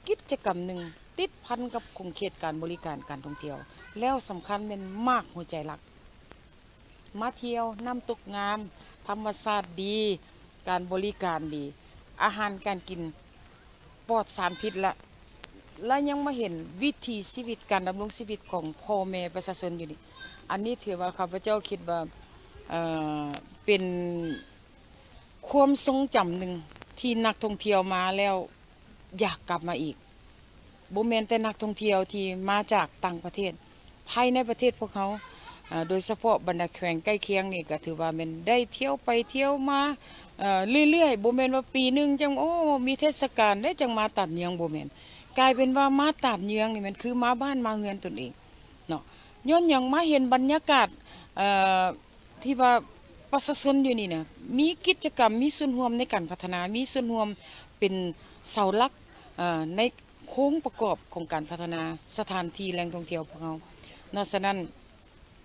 ກິດຈະກຳໜຶ່ງ ຕິດພັນກັບຂົງເຂດການບໍລິການການທ່ອງທ່ຽວ, ແລ້ວສຳຄັນແມ່ນໝາກຫົວໃຈຫຼັກ. ມາທ່ຽວ ນ້ຳຕົກງາມ, ທຳມະຊາດດີ, ການບໍລິການດີ, ອາຫານການກິນປອດສານພິດ ແລະ ແລະ ຍັງມາເຫັນວິຖີຊີວິດ ການດຳລົງຊີວິດຂອງພໍ່ແມ່ປະຊາຊົນຢູ່ນີ້. ອັນນີ້ຖືວ່າຂ້າພະເຈົ້າຄິດວ່າ ເອີ່ ເປັນຄວາມຊົງຈຳໜຶ່ງທີ່ນັກທ່ອງທ່ຽວມາແລ້ວ ຢາກກັບມາອີກ. ບໍ່ແມ່ນແຕ່ນັກທ່ອງທ່ຽວທີ່ມາຈາກຕ່າງປະເທດ, ພາຍໃນປະເທດພວກເຮົາ ເອີ່ ໂດຍສະເພາະບັນດາແຂວງໃກ້ຄຽງນີ້ ກໍຖືວ່າແມ່ນໄດ້ທ່ຽວໄປທ່ຽວມາ ເອີ່ ເລື້ອຍໆ, ບໍ່ແມ່ນວ່າປີໜຶ່ງຈັ່ງ ໂອ້ ມີເທດສະການແລ້ວຈັ່ງມາຕາດເຍືອງ, ບໍ່ແມ່ນ. ກາຍເປັນວ່າມາຕາດເຍືອງນີ້ແມ່ນຄືມາບ້ານມາເຮືອນຕົນເອງເນາະ. ຍ້ອນຫຍັງ? ມາເຫັນບັນຍາກາດ ເອີ່ ທີ່ວ່າປະຊາຊົນຢູ່ນີ້ນະ ມີກິດຈະກຳ ມີສ່ວນຮ່ວມໃນການພັດທະນາ, ມີສ່ວນຮ່ວມເປັນເສົາຫຼັກ ເອີ່ ໃນໂຄງປະກອບຂອງການພັດທະນາສະຖານທີ່ແຫຼ່ງທ່ອງທ່ຽວພວກເຮົາເນາະ. ສະນັ້ນ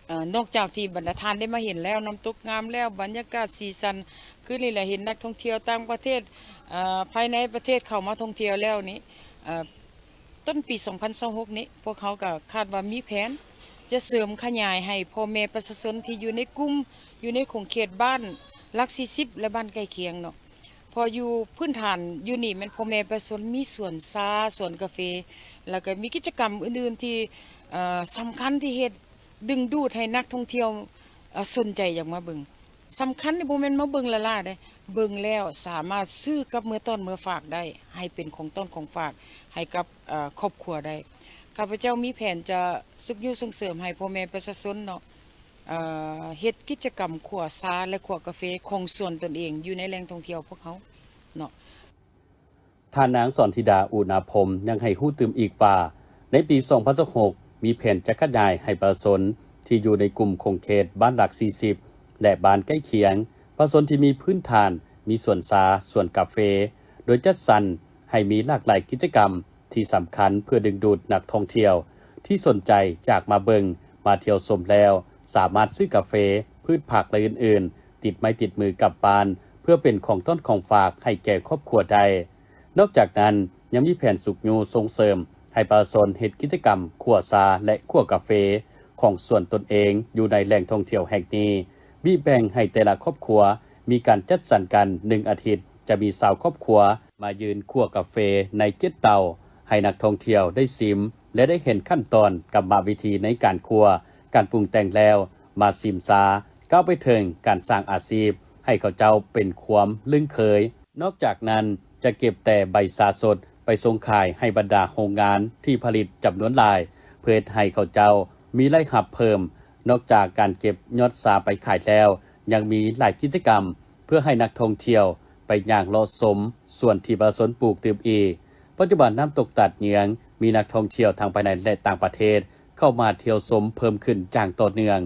ເອີ່ ນອກຈາກທີ່ບັນດາທ່ານໄດ້ມາເຫັນແລ້ວ ນ້ຳຕົກງາມແລ້ວ ບັນຍາກາດສີສັນ ຄືນີ້ແຫຼະ ເຫັນນັກທ່ອງທ່ຽວຕ່າງປະເທດ ເອີ່ ພາຍໃນປະເທດເຂົ້າມາທ່ອງທ່ຽວແລ້ວນີ້ ເອີ່ ຕົ້ນປີສອງພັນຊາວຫົກນີ້ ພວກເຮົາກໍຄາດວ່າມີແຜນຈະເສີມຂະຫຍາຍໃຫ້ພໍ່ແມ່ປະຊາຊົນທີ່ຢູ່ໃນກຸ່ມ ຢູ່ໃນຂົງເຂດບ້ານຫຼັກສີ່ສິບ ແລະ ບ້ານໃກ້ຄຽງເນາະ. ເພາະຢູ່ພື້ນຖານຢູ່ນີ້ແມ່ນພໍ່ແມ່ປະຊາຊົນມີສວນຊາ, ສວນກາເຟ ແລ້ວກໍມີກິດຈະກຳອື່ນໆທີ່ ເອີ່ ສຳຄັນທີ່ເຮັດດຶງດູດໃຫ້ນັກທ່ອງທ່ຽວ ເອີ່ ສົນໃຈຢາກມາເບິ່ງ. ສຳຄັນນີ້ບໍ່ແມ່ນມາເບິ່ງລ້າໆເດ້, ເບິ່ງແລ້ວສາມາດຊື້ກັບເມືອຕ້ອນເມືອຝາກໄດ້ ໃຫ້ເປັນຂອງຕ້ອນຂອງຝາກໃຫ້ກັບ ເອີ່ ຄອບຄົວໄດ້. ຂ້າພະເຈົ້າມີແຜນຈະຊຸກຍູ້ສົ່ງເສີມໃຫ້ພໍ່ແມ່ປະຊາຊົນເນາະ ເອີ່ ເຮັດກິດຈະກຳຂົ້ວຊາ ແລະ ຂົ້ວກາເຟຂອງສວນຕົນເອງຢູ່ໃນແຫຼ່ງທ່ອງທ່ຽວພວກເຮົາເນາະ. ທ່ານນາງ ສອນທິດາ ອຸນາພົມ ຍັງໃຫ້ຮູ້ຕື່ມອີກວ່າ ໃນປີສອງພັນຊາວຫົກ ມີແຜນຈະຂະຫຍາຍໃຫ້ປະຊາຊົນທີ່ຢູ່ໃນກຸ່ມຂົງເຂດບ້ານຫຼັກສີ່ສິບ ແລະ ບ້ານໃກ້ຄຽງ, ປະຊາຊົນທີ່ມີພື້ນຖານມີສວນຊາ, ສວນກາເຟ ໂດຍຈັດສັນໃຫ້ມີຫຼາກຫຼາຍກິດຈະກຳທີ່ສຳຄັນເພື່ອດຶງດູດນັກທ່ອງທ່ຽວທີ່ສົນໃຈຈາກມາເບິ່ງ, ມາທ່ຽວຊົມແລ້ວ ສາມາດຊື້ກາເຟ, ພືດຜັກ ແລະ ອື່ນໆ ຕິດໄມ້ຕິດມືກັບບ້ານ ເພື່ອເປັນຂອງຕ້ອນຂອງຝາກໃຫ້ແກ່ຄອບຄົວໄດ້. ນອກຈາກນັ້ນ ຍັງມີແຜນຊຸກຍູ້ສົ່ງເສີມໃຫ້ປະຊາຊົນເຮັດກິດຈະກຳຂົ້ວຊາ ແລະ ຂົ້ວກາເຟຂອງສວນຕົນເອງຢູ່ໃນແຫຼ່ງທ່ອງທ່ຽວແຫ່ງນີ້, ບີແບ່ງໃຫ້ແຕ່ລະຄອບຄົວມີການຈັດສັນກັນ ໜຶ່ງອາທິດຈະມີຊາວຄອບຄົວມາຢືນຂົ້ວກາເຟໃນເຈັດເຕົາ ໃຫ້ນັກທ່ອງທ່ຽວໄດ້ຊິມ ແລະ ໄດ້ເຫັນຂັ້ນຕອນກຳມະວິທີໃນການຂົ້ວ, ການປຸງແຕ່ງແລ້ວມາຊິມຊາ, ກ້າວໄປເຖິງການສ້າງອາຊີບໃຫ້ເຂົາເຈົ້າເປັນຄວາມລຶ້ງເຄີຍ. ນອກຈາກນັ້ນ ຈະເກັບແຕ່ໃບຊາສົດໄປສົ່ງຂາຍໃຫ້ບັນດາໂຮງງານທີ່ຜະລິດຈຳນວນຫຼາຍ ເພື່ອເຮັດໃຫ້ເຂົາເຈົ້າມີລາຍຮັບເພີ່ມ. ນອກຈາກການເກັບຍອດຊາໄປຂາຍແລ້ວ ຍັງມີຫຼາຍກິດຈະກຳເພື່ອໃຫ້ນັກທ່ອງທ່ຽວໄປຍ່າງເລາະຊົມສວນທີ່ປະຊາຊົນປູກຕື່ມອີກ. ປັດຈຸບັນນ້ຳຕົກຕາດເຍືອງມີນັກທ່ອງທ່ຽວທັງພາຍໃນ ແລະ ຕ່າງປະເທດເຂົ້າມາທ່ຽວຊົມເພີ່ມຂຶ້ນຢ່າງຕໍ່ເນື່ອງ.